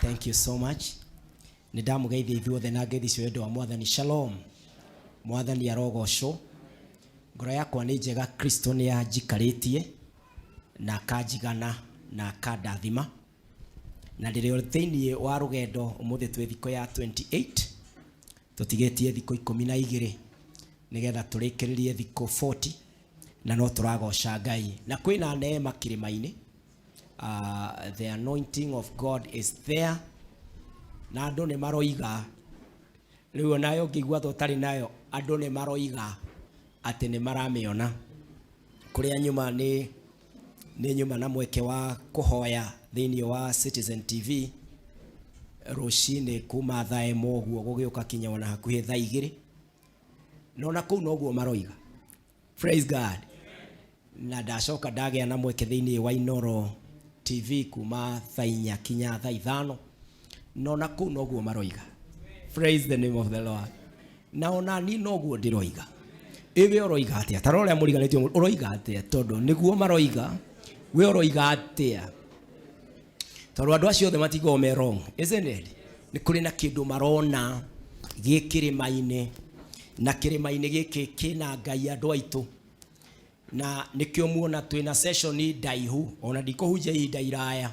Thank you so much. Nĩ ndamũgeithia ithuothe na ngeithi cia wendo wa Mwathani. Shalom. Mwathani arogocwo. Ngoro yakwa nĩ njega, Kristo nĩ anjikarĩtie na akanjigana na akandathima. Na ndĩrĩ o thĩinĩ wa rũgendo, ũmũthĩ twĩ thikũ ya 28, tũtigĩtie thikũ 12 nĩgetha tũrĩkĩrĩrie thikũ 40, na no tũragoca Ngai na kwĩna neema kĩrĩma-inĩ. The anointing of God is there, na andũ nĩ maroiga rĩu onayo ũngĩigua ta ũtarĩ nayo, andũ nĩ maroiga atĩ nĩ maramĩona. Kũrĩa nyuma nĩ nyuma na mweke wa kũhoya thĩinĩ wa Citizen TV rũcinĩ kuma thaa 1 ũguo gũgĩũka kinya ona hakuhĩ thaa 2, na ona kũu noguo maroiga. Praise God. Na ndacoka ndagĩa na mweke thĩinĩ wa Inoro TV kuma thaa 4 kinya thaa 5, na ona kũu noguo maroiga. Praise the name of the Lord. Na ona ni noguo ndĩroiga. Ĩwe ũroiga atĩa? Ta rora ũrĩa mũriganĩtio, ũroiga atĩa? Tondũ nĩguo maroiga, we ũroiga atĩa? Tondũ andũ acio othe matigoo me wrong, isn't it? Nĩ kũrĩ na kĩndũ marona gĩ kĩrĩma-inĩ, na kĩrĩma-inĩ gĩkĩ kĩna Ngai, andũ aitũ, na nĩkĩo muona twĩna session ndaihu, ona ndikũhunjia ihinda iraya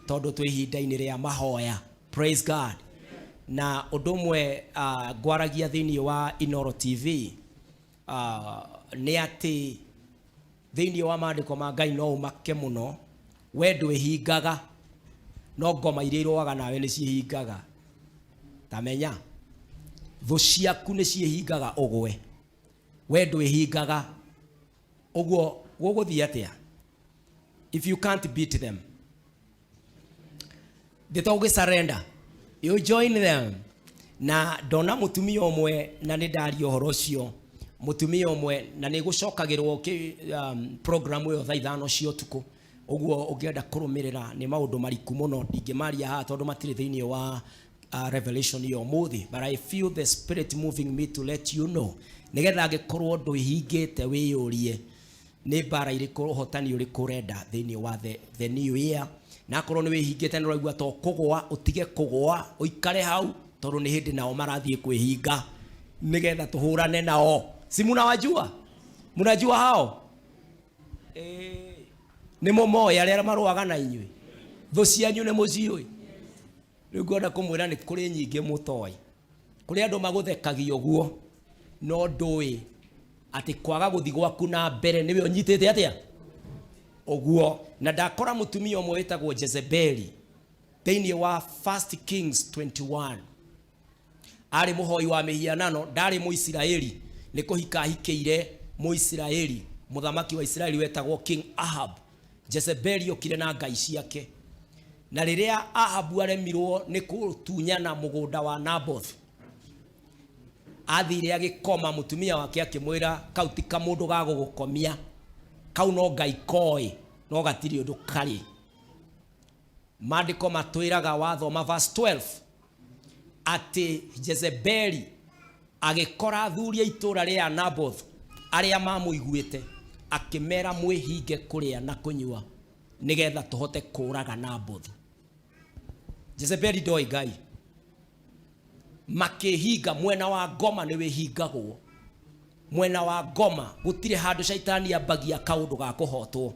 tondũ twĩ ihinda-inĩ rĩa mahoya. Praise God. Na ũndũ ũmwe ngwaragia thĩinĩ wa Inoro TV nĩ atĩ thĩinĩ wa maandĩko ma Ngai no ũmake mũno, we ndwĩhingaga, no ngoma iria irũaga nawe nĩ ciĩhingaga. Ta menya thũ ciaku nĩ ciĩhingaga ũgwe, we ndwĩhingaga. Ũguo gũgũthiĩ atĩa if you can't beat them? Ndĩta ũgĩsurrender, you join them. Na ndona mũtumia ũmwe, na nĩ ndaria ũhoro ũcio, mũtumia ũmwe, na nĩ gũcokagĩrwo program ĩyo thaa 5 cia ũtukũ. Ũguo ũngĩenda kũrũmĩrĩra, nĩ maũndũ mariku mũno, ndingĩmaria haha tondũ matirĩ thĩinĩ wa revelation ya ũmũthĩ, but I feel the Spirit moving me to let you know, nĩgetha angĩkorwo ndwĩhingĩte wĩyũrie nĩ mbara irĩkũ, ũhotani ũrĩkũ ũrenda thĩinĩ wa the new year. Na akorwo nĩ wĩhingĩte nĩ ũraigua to kũgũa, ũtige kũgũa, ũikare hau, tondũ nĩ hĩndĩ nao marathiĩ kwĩhinga nĩgetha tũhũrane nao. Si munawajua? Mnajua hao? Nĩ mũmoĩ arĩa marũaga na inyuĩ? Thũ cianyu nĩ mũciũĩ? Rĩu ngwenda kũmwĩra nĩ kũrĩ nyingĩ mũtoĩ. Kũrĩ andũ magũthekagia ũguo, no ndũĩ atĩ kwaga gũthi gwaku na mbere nĩwe ũnyitĩte atĩa ũguo. Na ndakora mũtumia ũmwe wĩtagwo Jezebeli thĩinĩ wa First Kings 21. Arĩ mũhoi wa mĩhianano, ndarĩ Mũisiraeli, nĩ kũhika ahikĩire Mũisiraeli, mũthamaki wa Isiraeli wetagwo King Ahab. Jezebeli okire na ngai ciake, na rĩrĩa Ahabu aremirwo nĩ kũtunyana mũgũnda wa Naboth, athire agĩkoma. Mũtumia wake akĩmwĩra, "Kau ti kamũndũ ga gũgũkomia, kau no Ngai koĩ, no gatirĩ ũndũ karĩ." Maandĩko matwĩraga, wathoma verse 12, atĩ Jezebeli agĩkora athuri a itũũra rĩa Naboth arĩa mamũiguĩte, akĩmera, "Mwĩhinge kũrĩa na kũnyua nĩgetha tũhote kũũraga Naboth." Jezebeli ndoĩ Ngai. Makĩhinga. Mwena wa ngoma nĩ wĩhingagwo. Mwena wa ngoma gũtirĩ handũ caitani ambagia kaũndũ ga kũhotwo.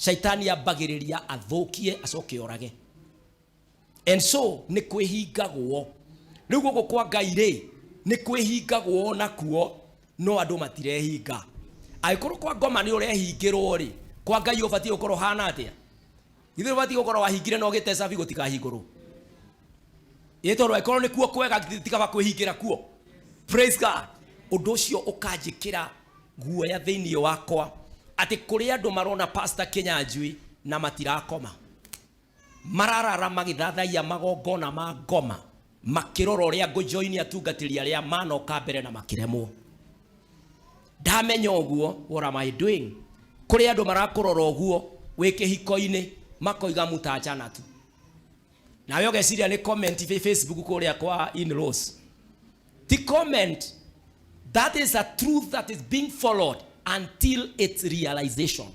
Caitani ambagĩrĩria athũkie, acoke orage. And so nĩ kwĩhingagwo. Rĩu gũkũ kwa Ngai rĩ, nĩ kwĩhingagwo nakuo, no andũ matirehinga. Angĩkorwo kwa ngoma nĩ ũrehingĩrwo rĩ, kwa Ngai ũbatiĩ gũkorwo hana atĩa? Ithuĩ ũbatiĩ gũkorwo wahingire na ũgĩte cabi gũtikahingũrwo, ĩ tondũ angĩkorwo nĩ kuo kwega, tikaba kwĩhingĩra kuo. Praise God. Ũndũ ũcio ũkanjĩkĩra guoya thĩinĩ wakwa atĩ kũrĩ andũ marona Pastor Kinyanjui na matirakoma, mararara magĩthathaiya magongona ma ngoma, makĩrora ũrĩa ngũjoini atungatĩri arĩa manoka mbere na makĩremwo. Ndamenya ũguo, what am I doing? Kũrĩ andũ marakũrora ũguo wĩ kĩhiko-inĩ, makoiga mutaachana tu, nawe ũgeciria nĩ comment Facebook kũrĩa kwa in-laws. Ti comment. That is a truth that is being followed until its realization,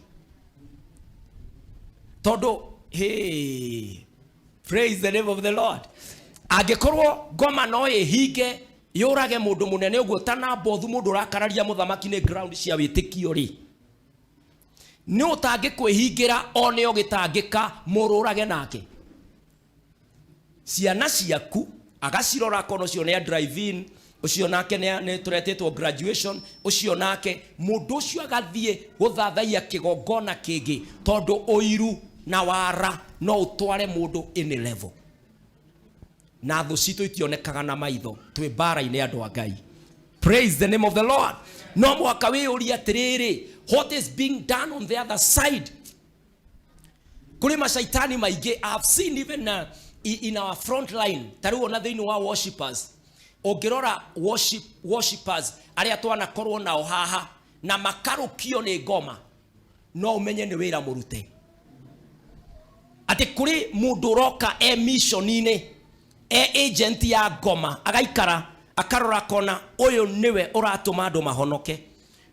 tondũ hey, Praise the name of the Lord. Angĩkorwo ngoma no ĩhinge yũrage mũndũ mũnene ũguo ta Nabothu, mũndũ ũrakararia mũthamaki nĩ ground cia wĩtĩkio rĩ, nĩ ũtangĩkwĩhingĩra one ũgĩtangĩka mũrũrage nake. Ciana ciaku agacirora akona ũcio nĩ a drive in, ũcio nake nĩ tũretĩtwo graduation, ũcio nake mũndũ ũcio agathiĩ gũthathaiya kĩgongona kĩngĩ, tondũ ũiru na wara no ũtware mũndũ any level. Na thũ citũ itionekaga na maitho, twĩ mbara-inĩ andũ a Ngai. Praise the name of the Lord. No mũhaka wĩyũrie atĩrĩrĩ, what is being done on the other side? Kũrĩ macaitani maingĩ. I have seen even in our front line, ta rĩu ona thĩinĩ wa worshipers, ũngĩrora worshipers arĩa twanakorwo nao haha na makarũkio nĩ ngoma, no ũmenye nĩ wĩra mũrute. Atĩ kũrĩ mũndũ ũroka e mission-inĩ, e agent ya ngoma, agaikara akarora akona ũyũ nĩwe ũratũma andũ mahonoke,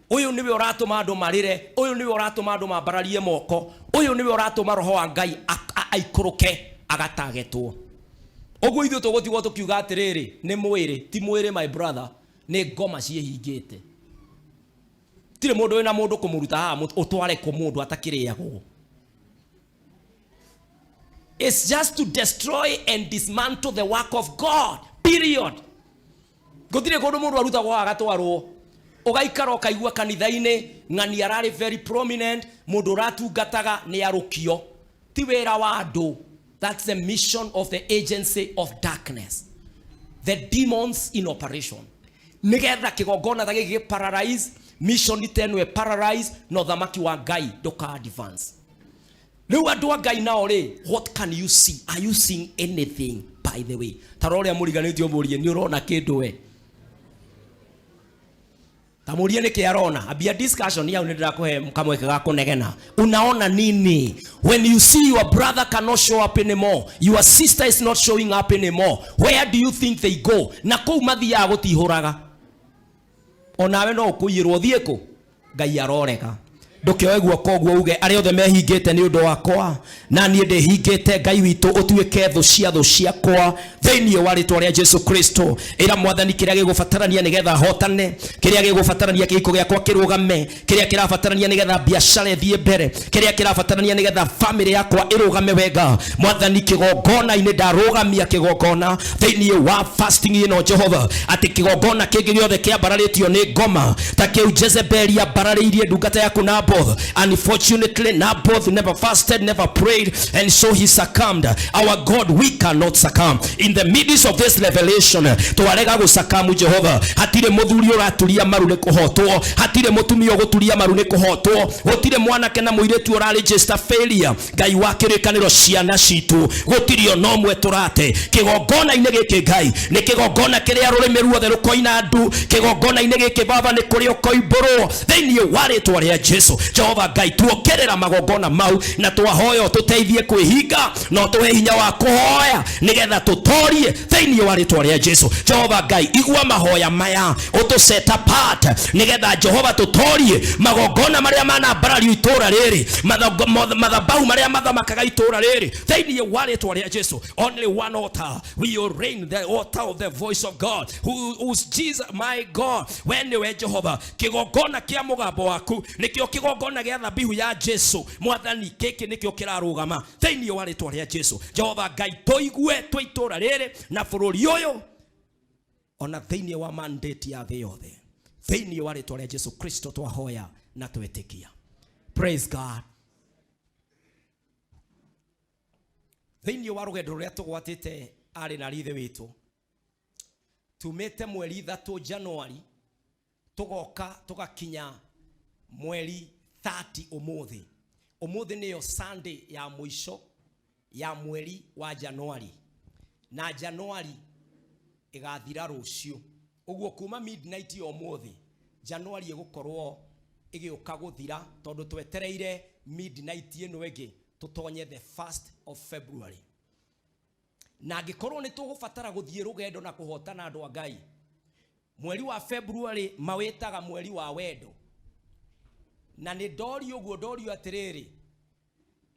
ũyũ nĩwe ũratũma andũ marĩre, ũyũ nĩwe ũratũma andũ mambararie moko, ũyũ nĩwe ũratũma roho wa Ngai aikũrũke, agatagetwo. Ũguo ithuĩ tũgũtigwo tũkiuga atĩrĩrĩ, nĩ mwĩrĩ, ti mwĩrĩ my brother, nĩ ngoma ciĩhingĩte. Tirĩ mũndũ wĩna mũndũ kũmũruta haha ũtware kũ mũndũ atakĩrĩagwo. It's just to destroy and dismantle the work of God. Period. Gũtirĩ kũndũ mũndũ arutagwo agatwarwo. Ũgaikara ũkaigua kanitha-inĩ ng'ani ararĩ very prominent, mũndũ ũratungataga nĩ arũkio. Ti wĩra wa andũ. That's the mission of the agency of darkness. The demons in operation. Nĩgetha kĩgongona ta gĩkĩ paralyze, mission ta ĩno paralyze, na ũthamaki wa Ngai ndũka advance. Rĩu andũ a Ngai nao rĩ, what can you see? Are you seeing anything, by the way? Ta rora ũrĩa mũriganĩtie ũmũrie, nĩ ũrona kĩndũ we? Ta mũrie nĩkĩ arona. Ambia discussion yau, nĩ ndĩrakũhe kamweke ga kũnegena. Unaona nini? When you see your brother cannot show up anymore, your sister is not showing up anymore, where do you think they go? Na kũu mathiaga gũtihũraga. Onawe no ũkũiyĩrwo ũthiĩ kũ? Ngai arorega. Ndũkĩoe guoko ũguo uge arĩa othe mehingĩte nĩ ũndũ wakwa, na niĩ ndĩhingĩte, Ngai witũ ũtuĩke thũ cia thũ ciakwa thĩinĩ wa rĩtwa rĩa Jesu Kristo. Ĩra Mwathani kĩrĩa gĩgũbatarania nĩgetha hotane, kĩrĩa gĩgũbatarania kĩhiko gĩakwa kĩrũgame, kĩrĩa kĩrabatarania nĩgetha biacara ĩthiĩ mbere, kĩrĩa kĩrabatarania nĩgetha family yakwa ĩrũgame wega. Mwathani, kĩgongona-inĩ ndarũgamia kĩgongona thĩinĩ wa fasting ĩno, Jehova, atĩ kĩgongona kĩngĩ gĩothe kĩambararĩtio nĩ ngoma ta kĩu Jezebeli ambararĩirie ndungata yaku Naboth. Unfortunately, Naboth never fasted, never prayed, and so he succumbed. Our God, we cannot succumb. In the midst of this revelation, twarega gũcakamu Jehova. Hatirĩ mũthuri ũraturia maru nĩ kũhotwo, hatirĩ mũtumia ũgũturia maru nĩ kũhotwo, gũtirĩ mwanake na mũirĩtu ũraregister failure. Ngai wa kĩrĩkanĩro, ciana citũ gũtirĩ ona ũmwe tũrate kĩgongona-inĩ gĩkĩ. Ngai, nĩ kĩgongona kĩrĩa rũrĩmĩ ruothe rũkoina ndu. Kĩgongona-inĩ gĩkĩ, Baba, nĩ kũrĩa ũkoimbũrwo thĩinĩ wa rĩtwa rĩa Jesu. Jehova Ngai, tuongerera magongona mau na twahoya ũtũteithie kwĩhinga na ũtũhe hinya wa kũhoya nĩgetha tũtorie thĩinĩ wa rĩtwa rĩa Jesu. Jehova Ngai, igua mahoya maya, ũtũ set apart nĩgetha Jehova tũtorie magongona marĩa manambarario itũra rĩrĩ, mathabahu marĩa mathamakaga itũra rĩrĩ thĩinĩ wa rĩtwa rĩa Jesu. Only one altar we ordain, the altar of the voice of God, who's Jesus. My God, we nĩwe Jehova. Kĩgongona kĩa mũgambo waku nĩkĩo kĩgongona gĩa thabihu ya Jesu. Mwathani, gĩkĩ nĩkĩo kĩrarũgama thĩinĩ wa rĩtwa rĩa Jesu. Jehova Ngai, tũigue twĩ itũra rĩrĩ na bũrũri ũyũ, ona thĩinĩ wa mandate ya thĩ yothe, thĩinĩ wa rĩtwa rĩa Jesu Kristo twahoya na twetĩkia. Praise God. Thĩinĩ wa rũgendo rũrĩa tũgwatĩte arĩ na rithe witũ, tumĩte mweri 3 January, tũgoka tũgakinya mweri 30 ũmũthĩ. Ũmũthĩ nĩyo Sunday ya mũico ya mweri wa January, na January ĩgathira rũciũ. Ũguo kuma midnight ya ũmũthĩ, January ĩgũkorwo ĩgĩũka gũthira, tondũ twetereire midnight ĩno ĩngĩ tũtonye the 1st of February. Na angĩkorwo nĩ tũgũbatara gũthiĩ rũgendo na kũhotana, andũ a Ngai, mweri wa February mawĩtaga mweri wa wendo. Na nĩ ndorio ũguo, ndorio atĩrĩrĩ,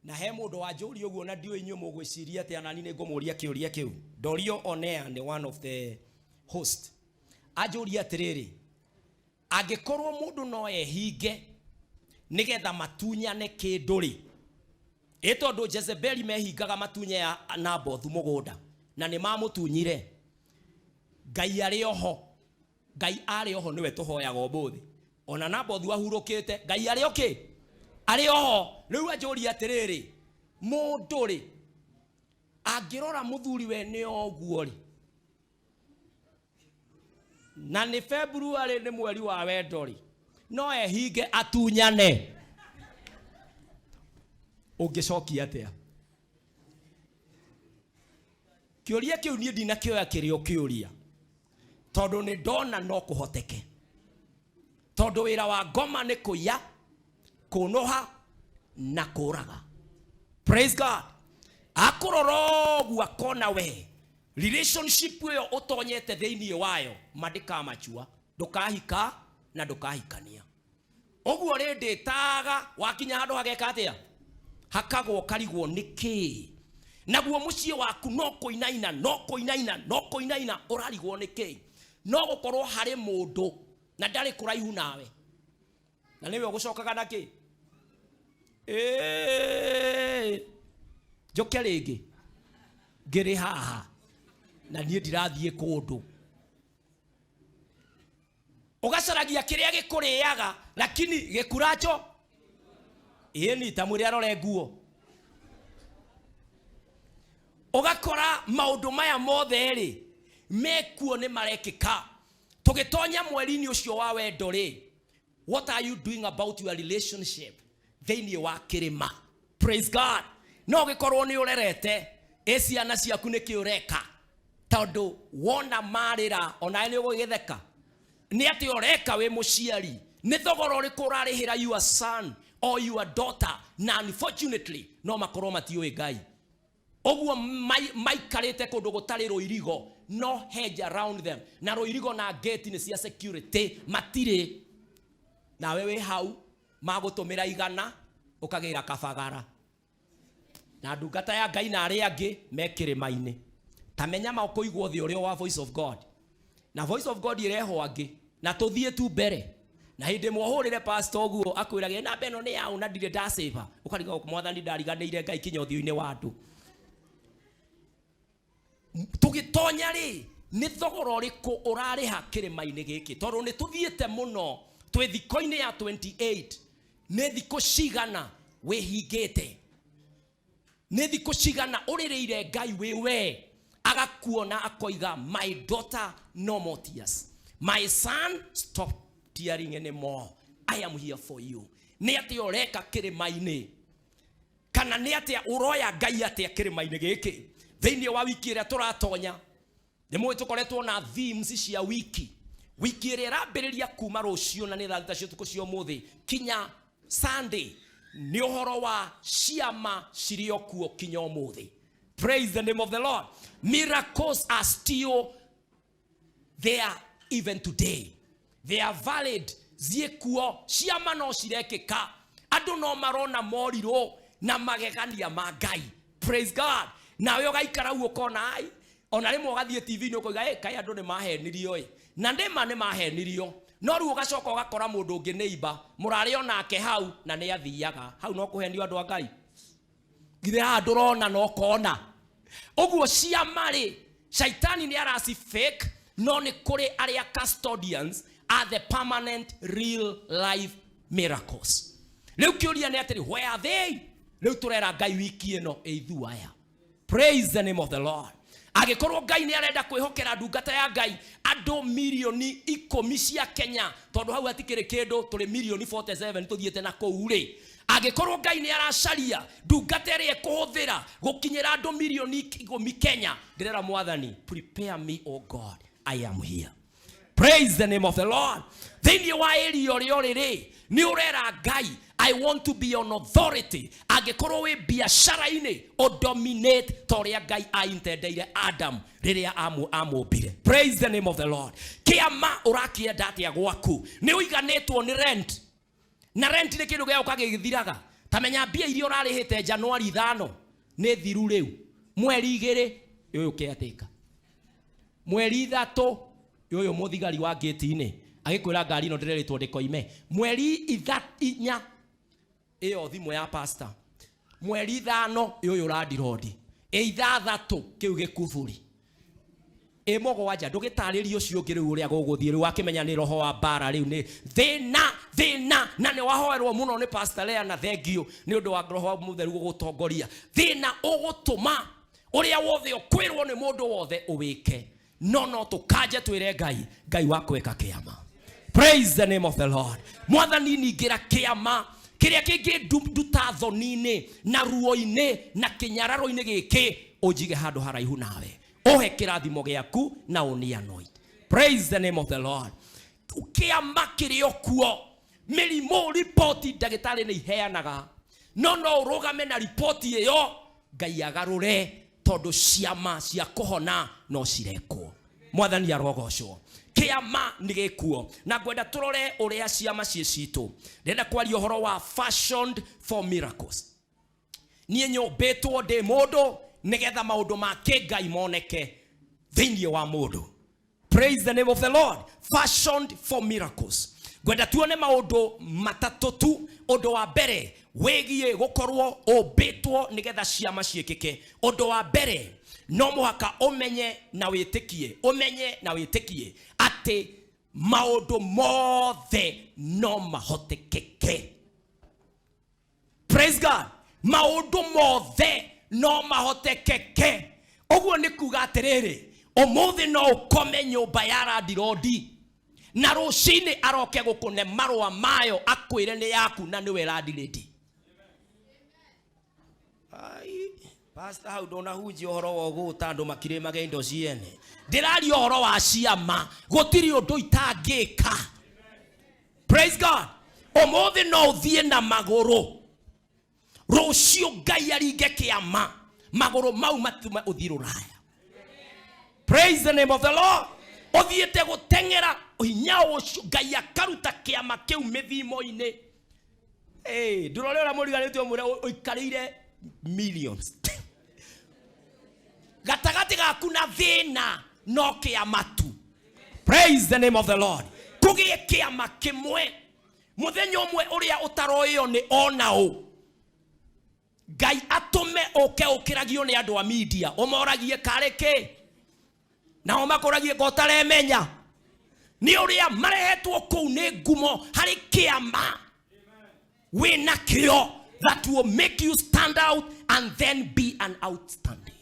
Na he mũndũ wanjũria ũguo na ndiũĩ inyuĩ mũgwĩciria atĩa, nani nĩ ngũmũria kĩũria kĩu. Ndorio on air nĩ one of the host, anjũria atĩrĩrĩ, angĩkorwo mũndũ no ehinge nĩgetha matunyane kĩndũ rĩ, ĩ tondũ Jezebeli mehingaga matunye ya Nabothu mũgũnda na nĩ mamũtunyire, Ngai arĩ oho, Ngai arĩ oho nĩwe tũhoyaga ũmũthĩ. Ona Nabothu ahurũkĩte, Ngai arĩ okĩ? Arĩ oho. Rĩu anjũria atĩrĩrĩ, mũndũ rĩ angĩrora mũthuri we nĩ ũguo rĩ, na nĩ February nĩ mweri wa wendo rĩ, no ehinge atunyane? Ũngĩcokia atĩa kĩũria kĩu? Niĩ ndinakĩoya kĩrĩ o kĩũria, tondũ nĩ ndona no kũhoteke, tondũ wĩra wa ngoma nĩ kũiya, kũnũha na kũraga. Praise God. Akũrora ũguo akona we relationship ĩyo ũtonyete thĩinĩ wayo mandĩkamachua, ndũkahika na ndũkahikania ũguo rĩ, ndĩtaga wakinya handũ hageka atĩa, hakagwo karigwo nĩ kĩĩ, naguo mũciĩ waku no kũinaina, no kũinaina, no kũinaina, ũrarigwo nĩ kĩĩ. No gũkorwo harĩ mũndũ na ndarĩ kũraihu nawe, na nĩwe ũgũcokaga na kĩ. Ĩĩ, njoke rĩngĩ ngĩrĩ haha na niĩ ndirathiĩ kũndũ. Ũgacaragia kĩrĩa gĩkũrĩaga, lakini gĩkuracho ĩni ta mwĩre arore nguo. Ũgakora maũndũ maya mothe rĩ mekuo nĩ marekĩka. Tũgĩtonya mweri-inĩ ũcio wa wendo rĩ, what are you doing about your relationship thĩinĩ wa kĩrĩma? Praise God. No gĩkorwo nĩ ũrerete ĩ ciana ciaku, nĩkĩ ũreka? Tondũ wona marĩra onawe nĩ ũgũgĩtheka. Nĩ atĩ ũreka wĩ mũciari? Nĩ thogora ũrĩkũ ũrarĩhĩra your son or your daughter? Na unfortunately no makorwo matiũĩ Ngai ũguo maikarĩte kũndũ gũtarĩ rũirigo, no hedge around them, na rũirigo na gate nĩ cia security, matirĩ nawe wĩ hau magũtũmĩra 100 ũkagĩra kabagara na ndungata ya Ngai na arĩa angĩ me kĩrĩma-inĩ. Ta menya ma ũkũigwo thĩ ũrĩa wa Voice of God, na Voice of God ĩrehwo angĩ na tũthiĩ tu mbere, na hĩndĩ ĩmwe ũhũrĩre pastor ũguo akwĩrage namba ĩno nĩ yaũ na ndirĩ ndacĩba, ũkariga Mwathani ndariganĩire Ngai kinya ũthiũ-inĩ wa andũ. Tũgĩtonya rĩ, nĩ thogora ũrĩkũ ũrarĩha kĩrĩma-inĩ gĩkĩ? Tondũ nĩ tũthiĩte mũno, twĩ thikũ-inĩ ya 28. Nĩ thikũ cigana wĩhingĩte? Nĩ thikũ cigana ũrĩrĩire Ngai wĩ we, agakuona akoiga, "My daughter, no more tears. My son, stop tearing anymore. I am here for you"? Nĩ atĩa ũreka kĩrĩma-inĩ, kana nĩ atĩa ũroya Ngai atĩa kĩrĩma-inĩ gĩkĩ thĩinĩ wa wiki ĩrĩa tũratonya? Nĩ mũĩ tũkoretwo na themes cia wiki. Wiki ĩrĩa ĩrambĩrĩria kuma rũciũ, na nĩ thaa 6 cia ũtukũ cia ũmũthĩ kinya Sunday, nĩ ũhoro wa ciama cirĩ o kuo kinya ũmũthĩ. Praise the name of the Lord. Miracles are still there even today. They are valid, ciĩkuo. Ciama no cirekĩka, andũ no marona morirũ na magegania ma Ngai. Praise God. Nawe ũgaikara u ũkona ai, ona rĩmwe ũgathiĩ TV-inĩ ũkoiga, "Ĩ, kaĩ andũ nĩ mahenirio ĩ." Na nĩma nĩ mahenirio, no rĩu ũgacoka ũgakora mũndũ ũngĩ nĩ imba mũrarĩ onake hau na nĩ athiaga hau no kũhenio andũ a Ngai. Githĩ haha ndũrona na ũkona ũguo ciama rĩ, shaitani nĩ araci fake, no nĩ kũrĩ arĩa custodians are the permanent real life miracles. Rĩu kĩũria nĩ atĩrĩ, where are they? Rĩu tũrera Ngai wiki ĩno ĩithu aya. Praise the name of the Lord. Angĩkorwo Ngai nĩ arenda kwĩhokera ndungata ya Ngai andũ mirioni 10 cia Kenya, tondũ hau hatikĩrĩ kĩndũ, tũrĩ mirioni 47 tũthiĩte na kũu rĩ, angĩkorwo Ngai nĩ aracaria ndungata ĩrĩa ĩkũhũthĩra gũkinyĩra andũ mirioni 10 Kenya, ndĩrera Mwathani, prepare me, oh God, I am here. Praise the name of the Lord. Thĩinĩ wa area ũrĩa ũrĩ rĩ, nĩ ũrera Ngai, "I want to be on authority"? Angĩkorwo wĩ biacara-inĩ, ũdominate ta ũrĩa Ngai aintendeire Adam rĩrĩa amũmbire. Praise the name of the Lord. Kĩama ũrakĩenda atĩa gwaku? Nĩ ũiganĩtwo nĩ rent, na rent nĩ kĩndũ gĩaũka gĩgĩthiraga. Tamenya mbia iria ũrarĩhĩte Januari 5 nĩ thiru rĩu, mweri 2 ũyũ caretaker, mweri 3 ũyũ mũthigari wa gate-inĩ agĩkwĩra ngari ĩno ndĩrerĩtwo ndĩkoime, mweri 4 ĩyo thimũ ya pastor, mweri 5 ũyũ landirondi, 6 kĩu gĩkuburi, 7 ndũgĩtarĩrie ũcio ũngĩ rĩu ũrĩa gũgũthiĩ rĩu wakĩmenya nĩ roho wa mbara rĩu nĩ thĩna thĩna, na nĩ wahoerwo mũno nĩ Pastor Lea na thengio nĩ ũndũ wa roho wa mũtheru gũgũtongoria. Thĩna ũgũtũma ũrĩa wothe ũkwĩrwo nĩ mũndũ wothe ũwĩke, no no tũkanje twĩre Ngai, Ngai wa kwĩka kĩama. Praise the name of the Lord. Mwathani ningĩra kĩama kĩrĩa kĩngĩnduta thoni-inĩ na ruo-inĩ na kĩnyararo-inĩ gĩkĩ, ũnjige handũ haraihu nawe, ũhe kĩrathimo gĩaku na ũni anoint. Praise the name of the Lord. Kĩama kĩrĩ o kuo, mĩrimũ ripoti ndagĩtarĩ nĩ iheanaga, no no ũrũgame na ripoti ĩyo Ngai agarũre, tondũ ciama cia kũhona no cirekwo. Mwathani arogocwo. Kĩama nĩ gĩkuo, na ngwenda tũrore ũrĩa ciama ciĩ citũ. Ndĩrenda kwaria ũhoro wa fashioned for miracles. Niĩ nyũmbĩtwo ndĩ mũndũ nĩgetha maũndũ ma kĩngai moneke thĩinĩ wa mũndũ. Praise the name of the Lord. Fashioned for miracles. Ngwenda tuone maũndũ matatũ tu. Ũndũ wa mbere wĩgiĩ gũkorwo ũmbĩtwo nĩgetha ciama ciĩkĩke. Ũndũ wa mbere, no mũhaka ũmenye na wĩtĩkie, ũmenye na wĩtĩkie atĩ maũndũ mothe no mahotekeke. Praise God. Maũndũ mothe no mahotekeke. Ũguo nĩ kuga atĩrĩrĩ, ũmũthĩ no ũkome nyũmba ya landirondi na rũcinĩ aroke gũkũne marũa mayo akwĩre nĩ yaku na nĩwe landirĩndi. Ai, pastor hau ndũnahunjia ũhoro wa ũgũta andũ makirĩmage indo ciene. Ndĩraria ũhoro wa ciama, gũtirĩ ũndũ itangĩka. Praise God. Ũmũthĩ no ũthiĩ na magũrũ, rũciũ Ngai aringe kĩama, magũrũ mau matũme ũthiĩ rũraya. Praise the name of the Lord. Ũthiĩte gũteng'era hinya ũcio Ngai akaruta kĩama kĩu mĩthimo-inĩ. Hey, ndũrore ũrĩa mũriganĩtie ũmwĩre ũikarĩire millions. Gatagatĩ gaku na thĩna no kĩama tu. Praise the name of the Lord. Kũgĩe kĩama kĩmwe mũthenya ũmwe ũrĩa ũtaroĩo nĩ ona ũ, Ngai atũme ũke ũkĩragio nĩ andũ a media, ũmoragie karĩ kĩ, nao makũragie ngo ũtaremenya nĩ ũrĩa marehetwo kũu nĩ ngumo harĩ kĩama wĩna kĩo that will make you stand out and then be an outstanding.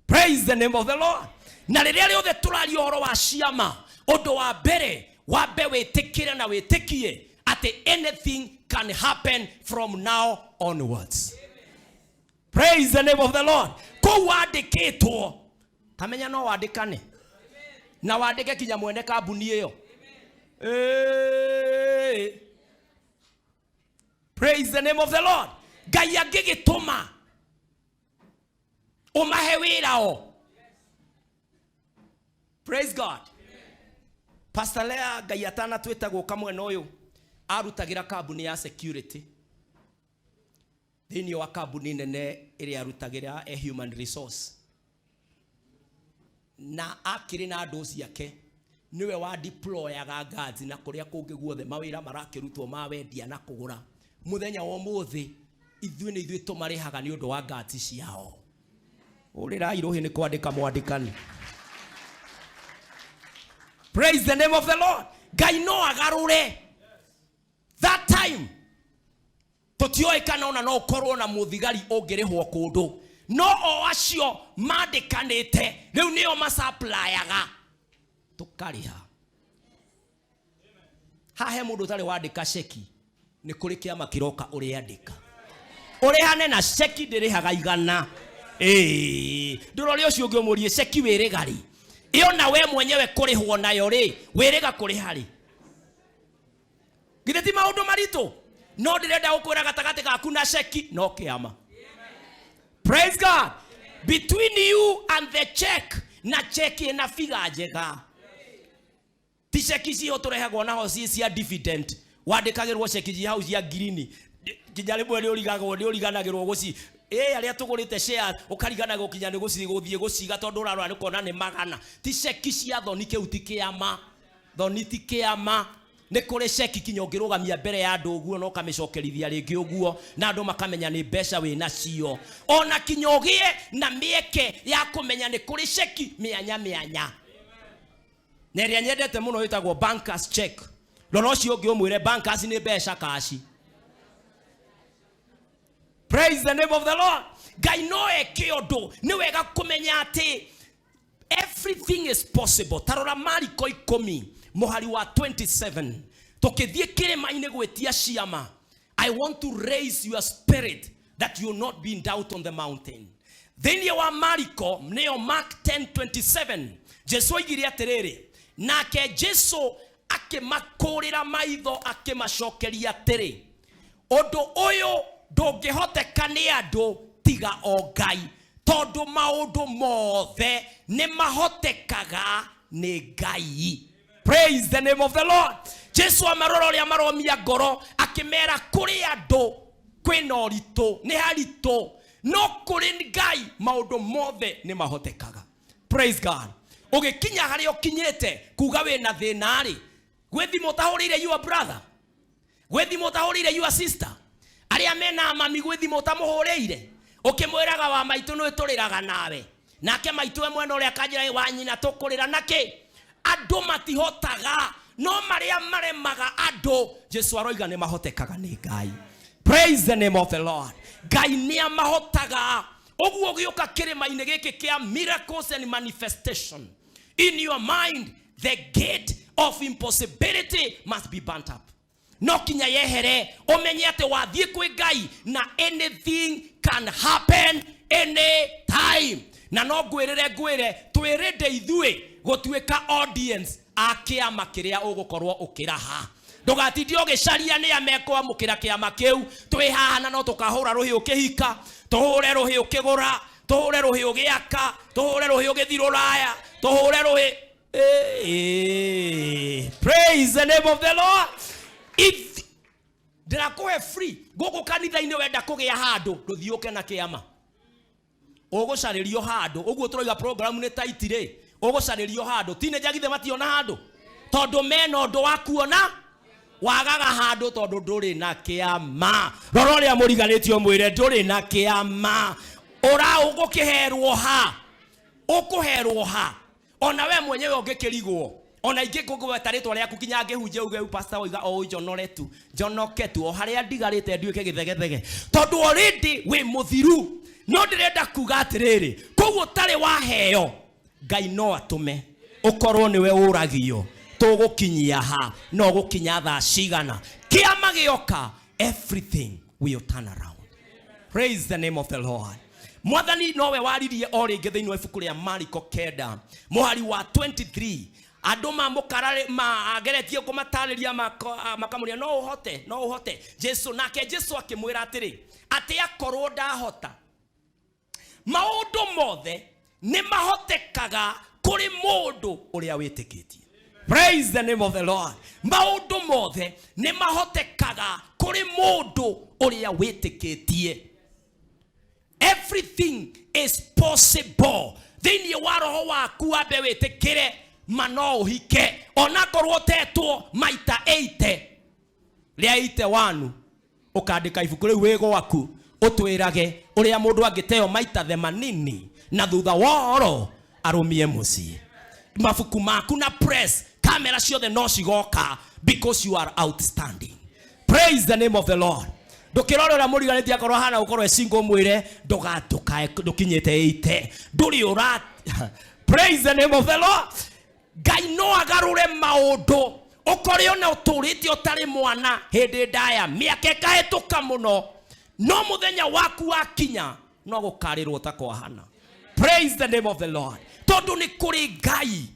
Praise the name of the Lord. Na rĩrĩa rĩothe tũraria ũhoro wa ciama, ũndũ wa mbere wambe wĩtĩkĩre na wĩtĩkie atĩ anything can happen from now onwards. Praise the name of the Lord. Kũu wandĩkĩtwo, tamenya no wandĩkane na wandĩke kinya mwene kambuni ĩyo. Praise the name of the Lord. Ngai angĩgĩtũma ũmahe wĩra o. Praise God. Pastor Lea Ngai atanatwĩta gũka mwena ũyũ arutagĩra kambuni ya security thĩinĩ wa kambuni nene ĩrĩa arutagĩra a human resource, na akĩrĩ na andũ ciake, nĩwe wa deployaga guards na kũrĩa kũngĩ guothe mawĩra marakĩrutwo ma wendia na kũgũra. Mũthenya wa ũmũthĩ ithuĩ nĩ ithuĩ tũmarĩhaga nĩ ũndũ wa guards ciao. Ũrĩrai rũhĩ nĩ kwandĩka mwandĩkani. Praise the name of the Lord. Ngai no agarũre. That time tũtioĩ kana ona no ũkorwo na mũthigari ũngĩrĩhwo kũndũ, no o acio mandĩkanĩte rĩu nĩo masaplayaga tũkarĩha. Haha he mũndũ ũtarĩ wandĩka ceki, nĩ kũrĩ kĩama kĩroka ũrĩandĩka ũrĩhane na ceki ndĩrĩhaga igana. Ndũrore ũcio ũngĩ ũmũrie ceki wĩrĩga rĩ, ĩyo na we mwenyewe kũrĩhwo nayo rĩ, wĩrĩga kũrĩha rĩ? Githĩ ti maũndũ maritũ? No ndĩrenda gũkwĩra gatagatĩ gaku na ceki no kĩama. Praise God. Between you and the check, na check ĩna figa njega. Ti ceki ciho tũrehagwo naho ci cia dividend, wandĩkagĩrwo ceki ci hau cia ngirini. Nginya rĩmwe nĩ ũrigagwo, nĩ ũriganagĩrwo gũci ĩ arĩa tũgũrĩte shares, ũkariganagwo kinya nĩ gũthiĩ gũciga, tondũ ũrarora nĩ kuona nĩ magana. Ti ceki cia thoni, kĩu ti kĩama. Thoni ti kĩama. Nĩ kũrĩ ceki kinya ũngĩrũgamia mbere ya andũ ũguo na ũkamĩcokerithia rĩngĩ ũguo, na andũ makamenya nĩ mbeca wĩ nacio. Ona kinya ũgĩe na mĩeke ya kũmenya nĩ kũrĩ ceki mĩanya mĩanya. Na ĩrĩa nyendete mũno ĩtagwo bankers check. Rora ũcio ũngĩ ũmwĩre bankers nĩ mbeca kaci. Praise the name of the Lord. Ngai no eke ũndũ. Nĩ wega kũmenya atĩ everything is possible. Ta rora Mariko 10 mũhari wa 27. Tũkĩthiĩ kĩrĩma-inĩ gwĩtia ciama, I want to raise your spirit that you will not be in doubt on the mountain. Thĩinĩ wa Mariko, nĩyo Mark 10:27, Jesu oigire atĩrĩrĩ, nake Jesu akĩmakũrĩra maitho akĩmacokeria atĩrĩ, ũndũ ũyũ ndũngĩhoteka nĩ andũ tiga o Ngai, tondũ maũndũ mothe nĩ mahotekaga nĩ Ngai. Praise the name of the Lord. Jesu amarora ũrĩa maromia ngoro akĩmera kũrĩ andũ kwĩna ũritũ, nĩ haritũ, no kũrĩ Ngai maũndũ mothe nĩ mahotekaga. Praise God. Ũgĩkinya harĩa ũkinyĩte kuga wĩna thĩna rĩ, gwĩ thimũ ũtahũrĩire your brother, gwĩ thimũ ũtahũrĩire your sister, arĩa mena mami gwĩ thimũ ũtamũhũrĩire, ũkĩmwĩraga wa maitũ nĩ tũrĩraga nawe, nake maitũ we mwena ũrĩa akanjĩra wa nyina tũkũrĩra nakĩ. Andũ matihotaga, no marĩa maremaga andũ Jesu aroiga nĩ mahotekaga nĩ Ngai. Praise the name of the Lord. Ngai nĩ amahotaga. Ũguo ũgĩũka kĩrĩma-inĩ gĩkĩ kĩa miracles and manifestation, in your mind the gate of impossibility must be burnt up. No kinya yehere ũmenye atĩ wathiĩ kwĩ Ngai na anything can happen any time. Na no ngwĩrĩre, ngwĩre twĩrĩnde ithuĩ gũtuĩka audience a kĩama kĩrĩa ũgũkorwo ũkĩraha. Ndũgatinde ũgĩcaria nĩa mekwamũkĩra kĩama kĩu. Twĩ haha na no tũkahũra rũhĩ ũkĩhika, tũhũre rũhĩ ũkĩgũra, tũhũre rũhĩ ũgĩaka, tũhũre rũhĩ ũgĩthiĩ rũraya, tũhũre rũhĩ. Hey, praise the name of the Lord. If ndĩrakũhe free gũkũ kanitha-inĩ wenda kũgĩa handũ, ndũthiĩ ũke na kĩama, ũgũcarĩrio handũ. Ũguo tũroiga program nĩ tight rĩ, ũgũcarĩrio handũ. Teenager githĩ mationa handũ, tondũ mena ũndũ wa kuona. Wagaga handũ tondũ ndũrĩ na kĩama. Rora ũrĩa mũriganĩtie ũmwĩre ndũrĩ na kĩama. Ũra ũgũkĩherwo ha? Ũkũherwo ha? Ona we mwenyewe ũngĩkĩrigwo, ona ingĩ ngũgweta rĩtwa rĩaku kinya ngĩhunjia uge pastor oiga o njonore tu, njonoke tu, o harĩa ndigarĩte nduĩke gĩthegethege, tondũ already wĩ mũthiru. No ndĩrenda kuga atĩrĩrĩ, koguo ũtarĩ waheo, Ngai no atũme ũkorwo nĩwe ũragio tũgũkinyia ha, no gũkinya thaa cigana. Kĩama gĩoka, everything will turn around. Praise the name of the Lord. Mwathani nowe waririe o rĩngĩ thĩinĩ wa ibuku rĩa Mariko 9 mũhari wa 23. Andũ mamũkararĩ mageretie kũmatarĩria makamũria no ũhote, no ũhote. Jesu nake Jesu akĩmwĩra atĩrĩ, atĩ akorwo ndahota, maũndũ mothe nĩ mahotekaga kũrĩ mũndũ ũrĩa wĩtĩkĩtie. Praise the name of the Lord. Maũndũ mothe nĩ mahotekaga kũrĩ mũndũ ũrĩa wĩtĩkĩtie. Everything is possible. Thĩinĩ wa roho waku wambe wĩtĩkĩre ma no ũhike, onakorwo ũtetwo maita 80 rĩa 81, ũkandĩka ibuku rĩu wĩ gwaku ũtwĩrage ũrĩa mũndũ angĩteo maita themanini na thutha wa oro arũmie mũciĩ. Mabuku maku na press kamera ciothe no cigoka because you are outstanding. Praise the name of the Lord. Ndũkĩrore ũrĩa mũriganĩtie akorwo hana gũkorwo e single, mwĩre ndũgatukae, ndũkinyĩte 80, ndũrĩ ũra. Praise the name of the Lord. Ngai no agarũre maũndũ ũkore ona ũtũrĩte ũtarĩ mwana hĩndĩ ndaya, mĩaka ĩkahĩtũka mũno, no mũthenya waku wakinya no gũkarĩrwo ta kwahana. Praise the name of the Lord. Tondũ nĩ kũrĩ Ngai,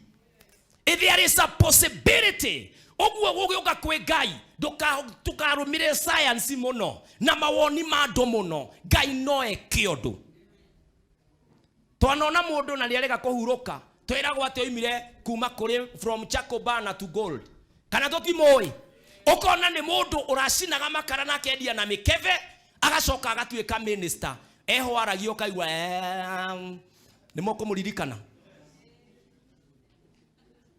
if there is a possibility, ũguo gũgĩũka kwĩ Ngai, ndũkarũmĩrĩre science mũno na mawoni ma andũ mũno. Ngai no eke ũndũ. Twanona mũndũ na nĩarega kũhurũka, twĩragwo atĩ oimire kuma kũrĩ from Chakobana to gold, kana tũtimũĩ. Ũkona nĩ mũndũ ũracinaga makara na akendia na mĩkebe, agacoka agatuĩka minister. Eho aragia ũkaigua nĩ mũkũmũririkana.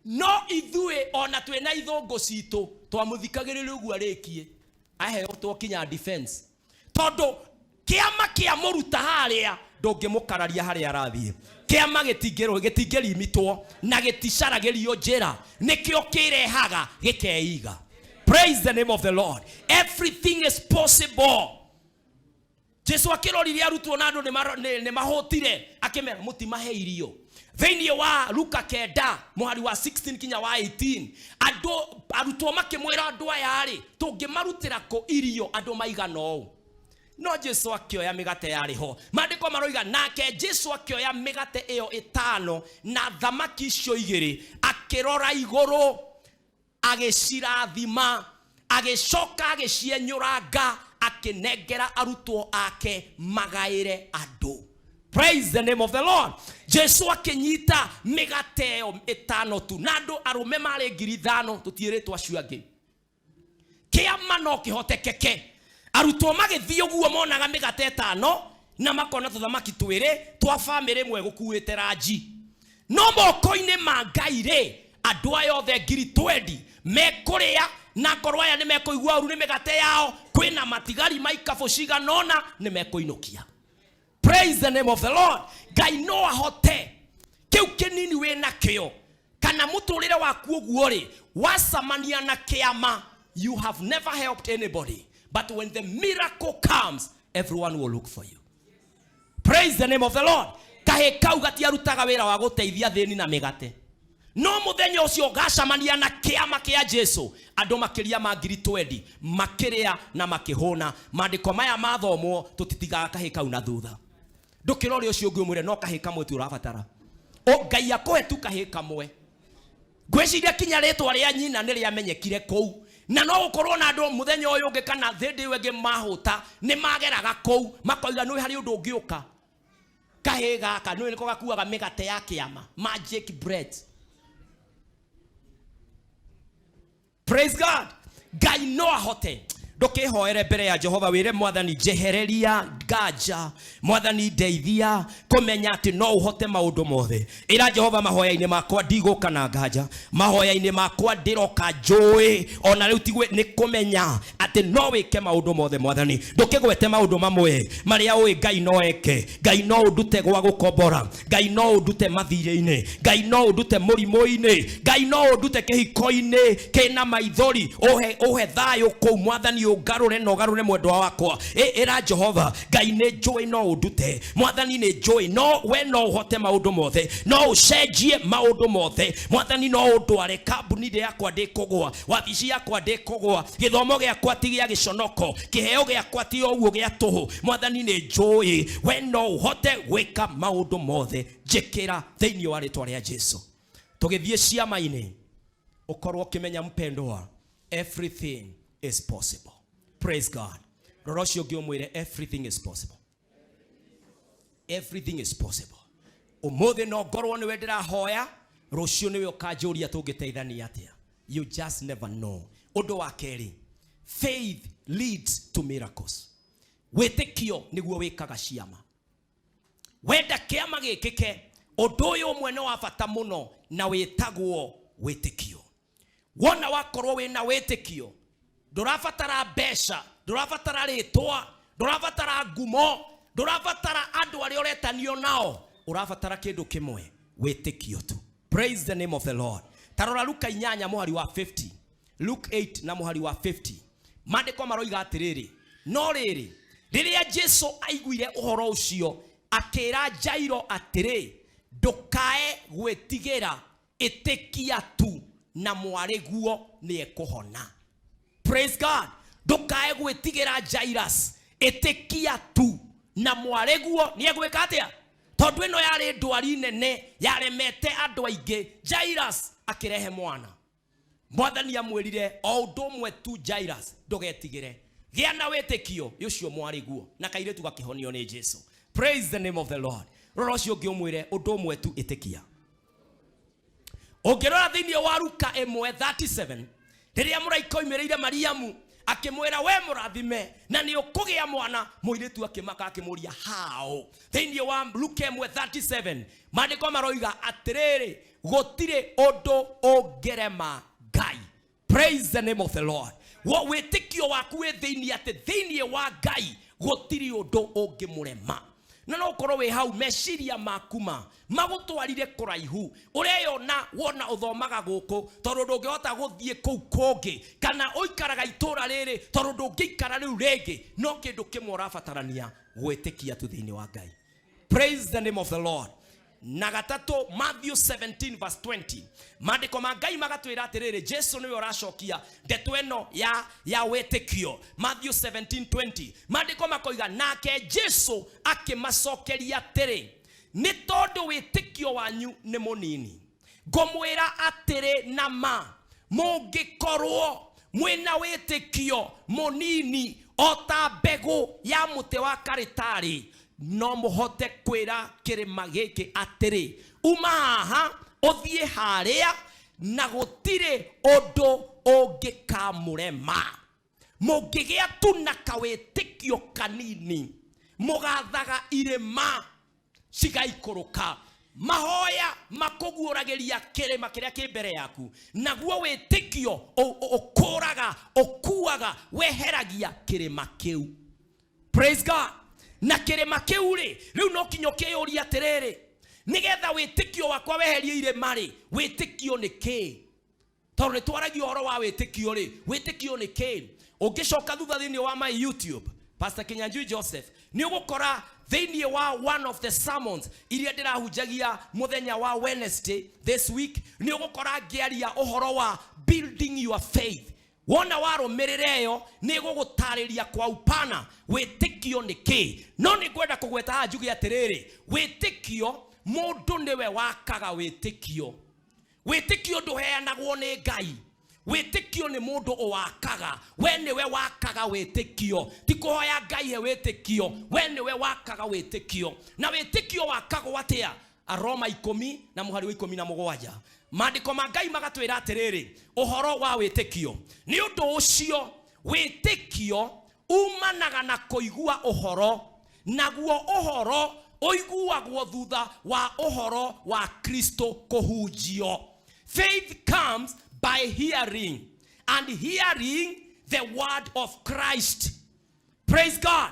No ithuĩ ona twĩna ithũngũ citũ twamũthikagĩrĩria ũguo arĩkie aheo twokinya defense, tondũ kĩama kĩamũruta harĩa ndũngĩmũkararia harĩa arathiĩ. Kĩama gĩtingĩrimitwo na gĩticaragĩrio njĩra, nĩkĩo kĩrehaga gĩkeiga. Praise the name of the Lord. Everything is possible. Jesu akĩroririe arutwo na andũ nĩ mahũtire, akĩmera mũtimahe irio. Thĩinĩ wa Luka 9 mũhari wa 16 kinya wa 18, andũ arutwo makĩmwĩra, andũ aya rĩ, tũngĩmarutĩra kũ irio andũ maigana ũũ? No Jesu akĩoya mĩgate yarĩ ho. Maandĩko maroiga nake Jesu akĩoya mĩgate ĩyo 5 na thamaki icio 2, akĩrora igũrũ, agĩcirathima, agĩcoka agĩcienyũranga, akĩnengera arutwo ake magaĩre andũ. Praise the name of the Lord. Jesu akĩnyita mĩgate ĩyo 5 tu na andũ arũme marĩ 5,000, tũtiĩrĩtwo acio angĩ. Kĩama no kĩhotekeke. Arutwo magĩthiĩ ũguo monaga mĩgate 5 na makona tũthamaki 2 twa bamĩrĩ ĩmwe gũkuĩte ranji. No moko-inĩ ma Ngai rĩ, andũ aya othe 20,000 mekũrĩa, na akorwo aya nĩ mekũigua ũru nĩ mĩgate yao, kwĩna matigari ma ikabũ cigana ũna nĩ mekũinũkia. Praise the name of the Lord. Ngai no ahote kĩu kĩnini wĩna kĩo kana mũtũrĩre waku ũguo rĩ, wacamania na kĩama, you have never helped anybody, but when the miracle comes, everyone will look for you. Praise the name of the Lord. Kahĩ kau gatiarutaga wĩra wa gũteithia thĩni na mĩgate, no mũthenya ũcio gacamania na kĩama kĩa Jesu, andũ makĩria ma 20,000 makĩrĩa na makĩhũna. Maandĩko maya mathomwo, tũtitigaga kahĩ kau na thutha. Ndũkĩrore ũcio ũngĩ ũmwĩre no kahĩ kamwe tu ũrabatara. O Ngai akũhe tu kahĩ kamwe. Ngwĩciria kinya rĩtwa rĩa nyina nĩ rĩamenyekire kũu, na no gũkorwo na andũ mũthenya ũyũ ũngĩ kana hĩndĩ ĩyo ĩngĩ mahũta nĩ mageraga kũu makoiga nĩ harĩ ũndũ ũngĩũka. Kahĩ gaka nĩ nĩko gakuaga mĩgate ya kĩama, magic bread. Praise God. Ngai no ahote. Ndũkĩhoere mbere ya Jehova wĩre Mwathani, njehereria nganja, Mwathani ndeithia kũmenya atĩ no ũhote maũndũ mothe. Ĩra Jehova, mahoya-inĩ makwa ndigũka na nganja, mahoya-inĩ makwa ndĩroka njũĩ ona rĩu tigwe nĩ kũmenya atĩ no wĩke maũndũ mothe. Mwathani, ndũkĩgwete maũndũ mamwe marĩa ũĩ Ngai no eke. Ngai no ũndute gwa gũkombora, Ngai no ũndute mathirĩ-inĩ, Ngai no ũndute mũrimũ-inĩ, Ngai no ũndute kĩhiko-inĩ kĩna maithori, ũhe thayũ kũu. Mwathani ũngarũre na ũgarũre mwendwa wakwa. Ĩra Jehova, Ngai nĩ njũĩ no ũndute. Mwathani nĩ njũĩ no we no ũhote maũndũ mothe, no ũcenjie maũndũ mothe. Mwathani no ũndware kambuni yakwa ndĩkũgũa, wabici yakwa ndĩkũgũa, gĩthomo gĩakwa ti gĩa gĩconoko, kĩheo gĩakwa ti o ũguo gĩa tũhũ. Mwathani nĩ njũĩ we no ũhote gwĩka maũndũ mothe, njĩkĩra thĩinĩ wa rĩtwa rĩa Jesu. Tũgĩthiĩ ciama-inĩ, ũkorwo ũkĩmenya mpendwa, everything is possible. Praise God. Rora ũcio ũngĩ ũmwĩre everything is possible. Everything is possible. Ũmũthĩ no ngorwo nĩwe ndĩrahoya, rũciũ nĩwe ũkanjũria tũngĩteithania atĩa. You just never know. Ũndũ wa kerĩ, faith leads to miracles. Wĩtĩkio nĩguo wĩkaga ciama. Wenda kĩama gĩkĩke, ũndũ ũyũ ũmwe nĩ wa bata mũno na wĩtagwo wĩtĩkio. Wona wakorwo wĩna wĩtĩkio, ndũrabatara mbeca, ndũrabatara rĩtwa, ndũrabatara ngumo, ndũrabatara andũ arĩa ũretanio nao, ũrabatara kĩndũ kĩmwe, wĩtĩkio tu. Praise the name of the Lord. Tarora Luka 8 mũhari wa 50. Luke 8 na mũhari wa 50. Maandĩko maroiga atĩrĩrĩ, no rĩrĩ, rĩrĩa Jesu aiguire ũhoro ũcio, akĩra Jairo atĩrĩ, ndũkae gwĩtigĩra, ĩtĩkia tu na mwarĩguo nĩekũhona. Praise God. Ndũkae gwĩtigĩra Jairus, ĩtĩkia tu na mwarĩguo nĩegwĩka atĩa? Tondũ ĩno yarĩ ndwari nene yaremete andũ aingĩ, Jairus akĩrehe mwana. Mwathani amwĩrire o ũndũ ũmwe tu, Jairus, ndũgetigĩre, gĩa na wĩtĩkio, ũcio mwarĩguo. Na kairĩtu gakĩhonio nĩ Jesu. Praise the name of the Lord. Rora ũcio ũngĩ ũmwĩre ũndũ ũmwe tu, ĩtĩkia. Ũngĩrora thĩinĩ wa Luka 1:37, Rĩrĩa mũraika oimĩrĩire Mariamu akĩmwĩra, we mũrathime na nĩ ũkũgĩa mwana, mũirĩtu akĩmaka akĩmũria how. Thĩinĩ wa Luka 1:37 maandĩko maroiga atĩrĩrĩ, gũtirĩ ũndũ ũngĩrema Ngai. Praise the name of the Lord. Wo wĩtĩkio waku wĩ thĩinĩ atĩ thĩinĩ wa Ngai gũtirĩ ũndũ ũngĩmũrema. Na no ũkorwo wĩ hau meciria maku ma magũtwarire kũraihu, ũreyona wona ũthomaga gũkũ tondũ ndũngĩhota gũthiĩ kũu kũngĩ, kana ũikaraga itũra rĩrĩ tondũ ndũngĩikara rĩu rĩngĩ. No kĩndũ kĩmwe ũrabatarania, gwĩtĩkia tu thĩinĩ wa Ngai. Praise the name of the Lord. Na gatatũ, Matthew 17 verse 20, maandĩko ma Ngai magatwĩra atĩrĩrĩ, Jesu nĩwe ũracokia ndeto ĩno ya wĩtĩkio. Matthew 17:20, maandĩko makoiga, nake Jesu akĩmacokeria atĩrĩ, nĩ tondũ wĩtĩkio wanyu nĩ mũnini, ngũmwĩra atĩrĩ na ma, mũngĩkorwo mwĩna wĩtĩkio mũnini o ta mbegũ ya mũtĩ wa karĩtarĩ, no mũhote kwĩra kĩrĩma gĩkĩ atĩrĩ, uma haha ũthiĩ harĩa, na gũtirĩ ũndũ ũngĩkamũrema. Mũngĩgĩa tu na kawĩtĩkio kanini, mũgathaga irĩma cigaikũrũka. Mahoya makũguũragĩria kĩrĩma kĩrĩa kĩ mbere yaku, naguo wĩtĩkio ũkũraga, ũkuaga, weheragia kĩrĩma kĩu. Praise God. Na kĩrĩma kĩu rĩ, rĩu no kinya ũkĩyũria atĩrĩrĩ, nĩgetha wĩtĩkio wakwa weherie irĩma rĩ, wĩtĩkio nĩ kĩ? Tondũ nĩ twaragia ũhoro wa wĩtĩkio rĩ, wĩtĩkio nĩ kĩ? Ũngĩcoka thutha thĩinĩ wa my YouTube, Pastor Kinyanjui Joseph, nĩ ũgũkora thĩinĩ wa one of the sermons iria ndĩrahunjagia mũthenya wa Wednesday this week, nĩ ũgũkora ngĩaria ũhoro wa building your faith. Wona warũmĩrĩra ĩyo nĩ ĩgũgũtarĩria kwa upana wĩtĩkio nĩ kĩ. No nĩ ngwenda kũgweta haha njuge atĩrĩrĩ, wĩtĩkio, mũndũ nĩwe wakaga wĩtĩkio. Wĩtĩkio ndũheanagwo nĩ Ngai, wĩtĩkio nĩ mũndũ ũwakaga. We nĩwe wakaga wĩtĩkio, ti kũhoya Ngai he wĩtĩkio, we nĩwe wakaga wĩtĩkio. Na wĩtĩkio wakagwo atĩa? Aroma 10 na mũhari wa 17, maandĩko ma Ngai magatwĩra atĩrĩrĩ ũhoro wa wĩtĩkio, nĩ ũndũ ũcio wĩtĩkio umanaga na kũigua ũhoro, naguo ũhoro ũiguagwo thutha wa ũhoro wa Kristo kũhunjio. Faith comes by hearing, and hearing the word of Christ. Praise God.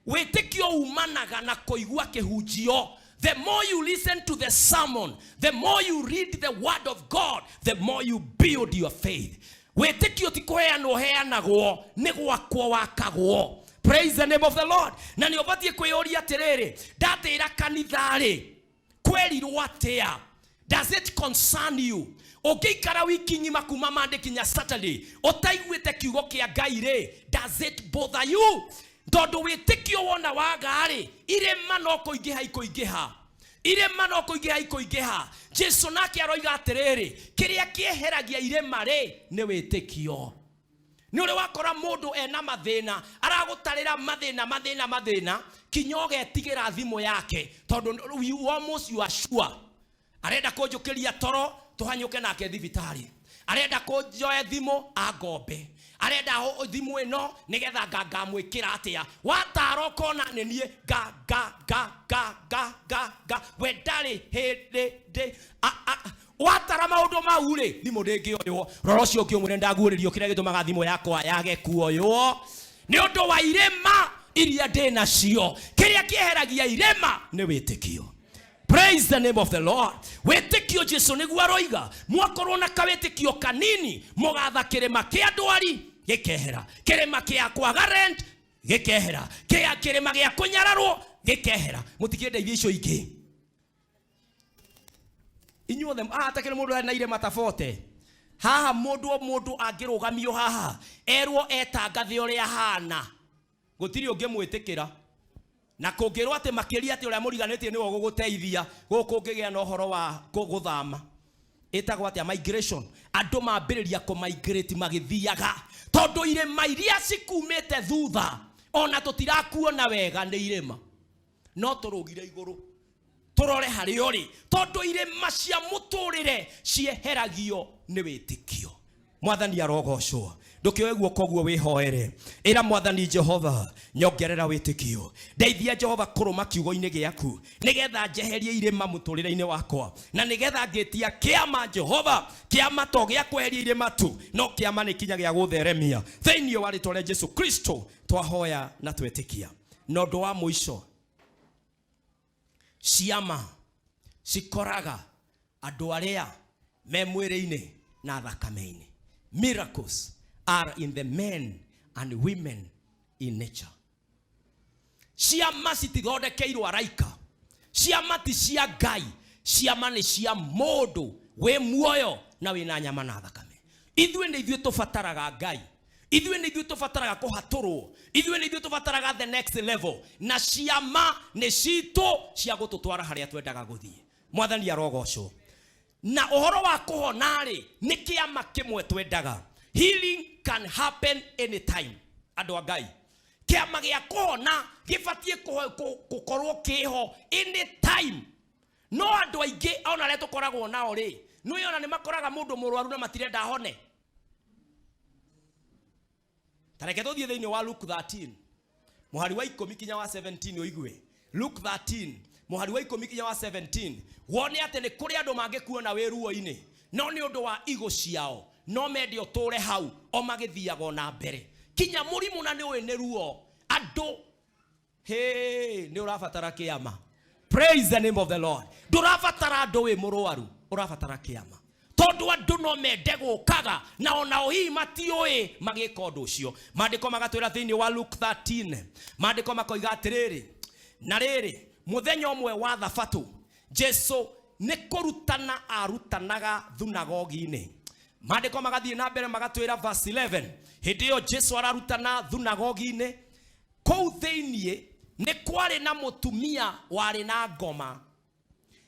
Wĩtĩkio umanaga na kũigua kĩhunjio. The more you listen to the sermon, the more you read the word of God, the more you build your faith. Wĩtĩkio ti kũheanwo heanagwo, nĩ gwakwo wakagwo. Praise the name of the Lord. Na nĩ ũbatiĩ kwĩyũria atĩrĩrĩ, ndatĩra kanitha-rĩ, kwerirwo atĩa? Does it concern you? Ũngĩikara wiki ng'ima kuma Monday kinya Saturday ũtaiguĩte kiugo kĩa Ngai rĩ, does it bother you? Tondũ wĩtĩkio wona waga-rĩ, irĩma no kũingĩha ikũingĩha, irĩma no kũingĩha ikũingĩha. Jesu nake aroiga atĩrĩrĩ, kĩrĩa kĩeheragia irĩma rĩ, nĩ wĩtĩkio. Nĩ ũrĩ wakora mũndũ ena mathĩna, aragũtarĩra mathĩna mathĩna mathĩna, kinya ũgetigĩra thimũ yake, tondũ you almost you are sure arenda kũnjũkĩria toro tũhanyũke nake thibitarĩ, arenda kũnjoe thimũ angombe, arenda thimũ ĩno nĩgetha ngamwĩkĩra atĩa. Watara ũkona nĩ niĩ nga nga nga nga nga nga nga, we ndarĩ hĩndĩ ndĩ watara maũndũ mau rĩ, thimũ ndĩngĩoywo. Rora ũcio ũngĩ ũmwĩre ndaguũrĩrio kĩrĩa gĩtũmaga thimũ yakwa yage kuoywo nĩ ũndũ wa irĩma iria ndĩ nacio. Kĩrĩa kĩeheragia irĩma nĩ wĩtĩkio. Praise the name of the Lord. Wĩtĩkio, Jesu nĩguo aroiga, mwakorwo na kawĩtĩkio kanini, mũgatha kĩrĩma kĩa ndwari gĩkehera, kĩrĩma kĩa kwaga rent gĩkehera, kĩa kĩrĩma gĩa kũnyararwo gĩkehera. Mũtikĩndeithie icio ingĩ inyuothe haha, takĩrĩ mũndũ arĩ na irĩma ta bote haha, mũndũ o mũndũ angĩrũgamio haha erwo etangathe ũrĩa ahana, gũtirĩ ũngĩmwĩtĩkĩra. Na kũngĩrwo atĩ makĩria atĩ ũrĩa mũriganĩtie nĩwe ũgũgũteithia gũkũ, ũngĩgĩa na ũhoro wa gũthama ĩtagwo atĩa, migration, andũ mambĩrĩria kũ-migrate magĩthiaga, tondũ irĩma iria cikumĩte thutha ona tũtirakuona wega nĩ irĩma, no tũrũgire igũrũ tũrore harĩa ũrĩ, tondũ irĩma cia mũtũrĩre cieheragio nĩ wĩtĩkio. Mwathani arogocwo. Ndũkĩoe guoko guo wĩhoere. Ĩra Mwathani Jehova, nyongerera wĩtĩkio. Ndeithia Jehova kũrũma kiugo-inĩ gĩaku, nĩgetha njeherie irĩma mũtũrĩre-inĩ wakwa, na nĩgetha ngĩtia kĩama Jehova, kĩama to gĩa kweheria irĩma tu, no kĩama nĩ kinya gĩa gũtheremia. Thĩinĩ wa rĩtwa rĩa Jesu Kristo twahoya na twetĩkia. Na ũndũ wa mũico, ciama cikoraga andũ arĩa me mwĩrĩ-inĩ na thakame-inĩ. Miracles are in the men and women in nature. Ciama citithondekeirwo araika, ciama ti cia Ngai, ciama nĩ cia mũndũ wĩ muoyo na wĩna nyama na thakame. Ithuĩ nĩ ithuĩ tũbataraga Ngai, ithuĩ nĩ ithuĩ tũbataraga kũhatũrwo, ithuĩ nĩ ithuĩ tũbataraga the next level, na ciama nĩ citũ cia gũtũtwara harĩa twendaga gũthiĩ. Mwathani arogocwo. Na ũhoro wa kũhona-rĩ, nĩ kĩama kĩmwe twendaga. Healing can happen anytime. Andũ a Ngai, kĩama gĩa kũhona gĩbatiĩ gũkorwo kĩho anytime. No andũ aingĩ ona arĩa tũkoragwo nao rĩ, nĩ ona nĩ makoraga mũndũ mũrwaru na matirenda ahone. Ta reke tũthiĩ thĩinĩ wa Luke 13 mũhari wa 10 kinya wa 17 ũigue. Luke 13 mũhari wa 10 kinya wa 17, wone atĩ nĩ kũrĩ andũ mangĩkuona wĩ ruo-inĩ, no nĩ ũndũ wa igo ciao no mende ũtũre hau o magĩthiaga na mbere kinya mũrimũ, na nĩ ũĩ nĩ ruo. Andũ, hey, nĩ ũrabatara kĩama. Praise the name of the Lord. Ndũrabatara andũ wĩ mũrwaru, ũrabatara kĩama, tondũ andũ no mende gũkaga na onao hihi matiũĩ magĩka ũndũ ũcio. Maandĩko magatwĩra thĩinĩ wa Luke 13, maandĩko makoiga atĩrĩrĩ, na rĩrĩ, mũthenya ũmwe wa thabatũ Jesu nĩ kũrutana arutanaga thunagogi-inĩ. Maandĩko magathiĩ na mbere magatwĩra verse 11, hĩndĩ ĩyo Jesu ararutana thunagogi-inĩ, kũu thĩinĩ nĩ kwarĩ na mũtumia warĩ na ngoma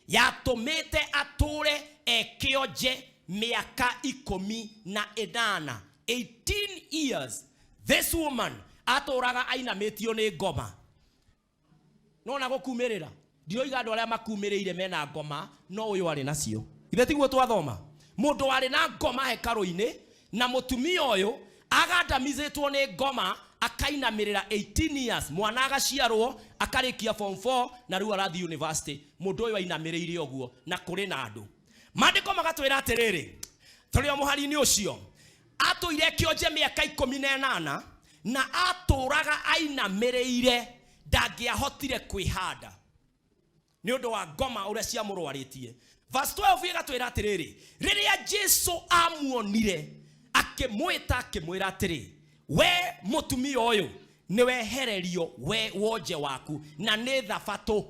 yatũmĩte atũre ekĩonje mĩaka 18, 18 years. This woman atũraga ainamĩtio nĩ ngoma. No na gũkumĩrĩra, ndiroiga andũ arĩa makumĩrĩire mena ngoma, no ũyũ arĩ nacio. Ithe tiguo twathoma mũndũ warĩ na ngoma hekarũ-inĩ, na mũtumia ũyũ agandamizĩtwo nĩ ngoma akainamĩrĩra 18 years, mwana agaciarwo akarĩkia form 4 na rĩu arathiĩ university. Mũndũ ũyũ ainamĩrĩire ũguo na kũrĩ na andũ. Maandĩko magatwĩra atĩrĩrĩ, tũrĩ o mũhari-inĩ ũcio, atũire kĩonje mĩaka 18 na atũraga ainamĩrĩire, ndangĩahotire kwĩhanda nĩ ũndũ wa ngoma ũrĩa ciamũrwarĩtie. Verse 12 ĩgatwĩra atĩrĩrĩ, rĩrĩa Jesu amuonire akĩmwĩta akĩmwĩra atĩrĩ, we mũtumia ũyũ nĩ wehererio we wonje waku, na nĩ thabatũ.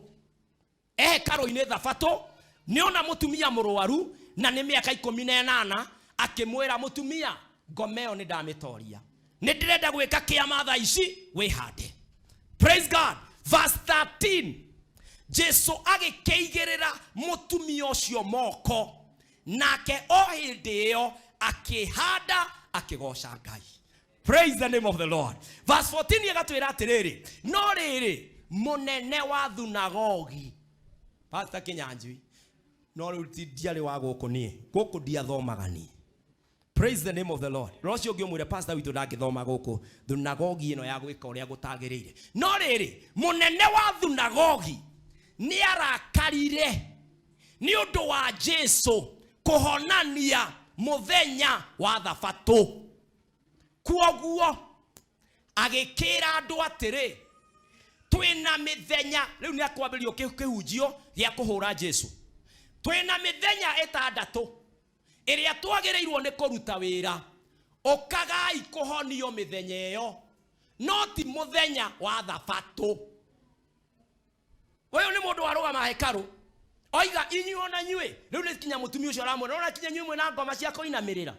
Hekarũ-inĩ thabatũ nĩona mũtumia mũrwaru na nĩ mĩaka 18, akĩmwĩra mũtumia, ngoma ĩyo nĩ ndamĩtoria, nĩ ndĩrenda gwĩka kĩama thaa ici, wĩhande. Praise God. Verse 13, Jesu agĩkĩigĩrĩra mũtumia ũcio moko, nake o hĩndĩ ĩyo akĩhanda akĩgoca Ngai. Praise the name of the Lord. Verse 14 ĩgatwĩra atĩrĩrĩ, no rĩrĩ, mũnene wa thunagogi, Pastor Kinyanjui, no rĩu ndiarĩ wa gũkũ niĩ, gũkũ ndiathomaga niĩ. Praise the name of the Lord. Ro ũcio ũngĩ ũmwĩre pastor witũ ndangĩthoma gũkũ thunagogi ĩno ya gwĩka ũrĩa gũtagĩrĩire. No rĩrĩ, mũnene wa thunagogi nĩ arakarire nĩ ũndũ wa Jesu kũhonania mũthenya wa thabatũ. Kwoguo agĩkĩra andũ atĩrĩ, twĩna mĩthenya, rĩu nĩ akwambĩrĩrio kĩhunjio gĩa kũhũra Jesu, twĩna mĩthenya 6 ĩrĩa twagĩrĩirwo nĩ kũruta wĩra, ũkagai kũhonio mĩthenya ĩyo, no ti mũthenya wa thabatũ. Ũyũ nĩ mũndũ warũgama hekarũ oiga inyuĩ ona inyuĩ, rĩu nĩ kinya mũtumia ũcio aramwĩra, ona kinya inyuĩ mwĩna ngoma cia kũinamĩrĩra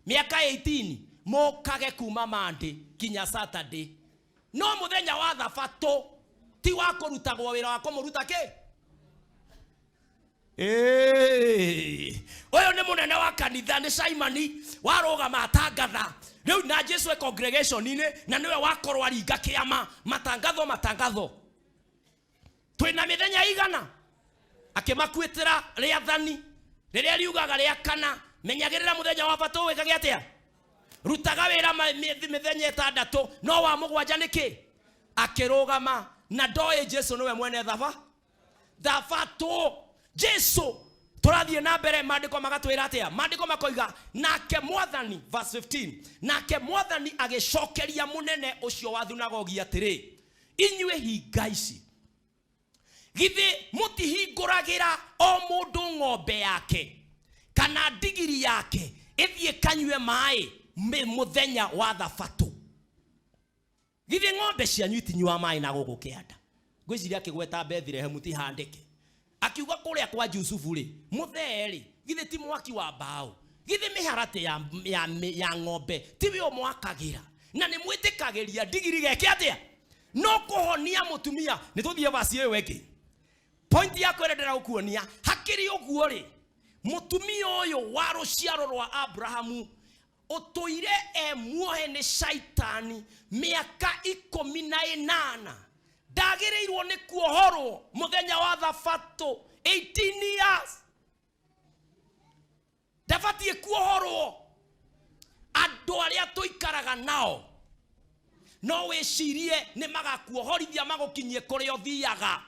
mĩaka 18, mũkage kuma Monday kinya Saturday, no mũthenya wa thabatũ ti wa kũrutagwo wĩra wa kũmũruta kĩ. Ũyũ nĩ mũnene wa kanitha, nĩ Simoni warũgama atangatha rĩu na Jesu e congregation-inĩ, na nĩwe wakorwo aringa kĩama, matangatho matangatho, twĩna mĩthenya igana, akĩmakuĩtĩra rĩathani rĩrĩa riugaga rĩa kana, menyagĩrĩra mũthenya wa batũ wĩkage atĩa. Rutaga wĩra mĩthenya 6, no wa mũgwanja nĩkĩ? Akĩrũgama na ndoĩ Jesu nĩwe mwene thabatũ. Jesu tũrathiĩ na mbere, maandĩko magatwĩra atĩa? Maandĩko makoiga, nake Mwathani, verse 15, nake Mwathani agĩcokeria mũnene ũcio wa thunagogi atĩrĩ, inyuĩ hinga ici, githĩ mũtihingũragĩra o mũndũ ng'ombe yake kana ndigiri yake ĩthiĩ kanyue maĩ mũthenya wa thabatũ? Githĩ ng'ombe cianyu itinyuaga maĩ na gũkũ kĩanda? Ngwĩciria akĩgweta Bethilehemu ti handĩke. Akiuga kũrĩa kwa Jusufu rĩ, mũthee rĩ, githĩ ti mwaki wa mbaũ? Githĩ mĩharatĩ ya ng'ombe tiwe ũmwakagĩra? Na nĩ mwĩtĩkagĩria ndigiri geke atĩa? No kũhonia mũtumia. Nĩ tũthiĩ verse ĩyo ĩngĩ. Point yakwa ĩrĩa ndĩragũkuonia, hakĩrĩ ũguo rĩ, mũtumia ũyũ wa rũciaro rwa Abrahamu ũtũire e muohe nĩ Shaitani mĩaka 18, ndagĩrĩirwo nĩ kuohorwo mũthenya wa thabatũ? 18 years ndabatiĩ kuohorwo. Andũ arĩa tũikaraga nao no wĩcirie nĩ magakuohorithia magũkinyie kũrĩa ũthiaga,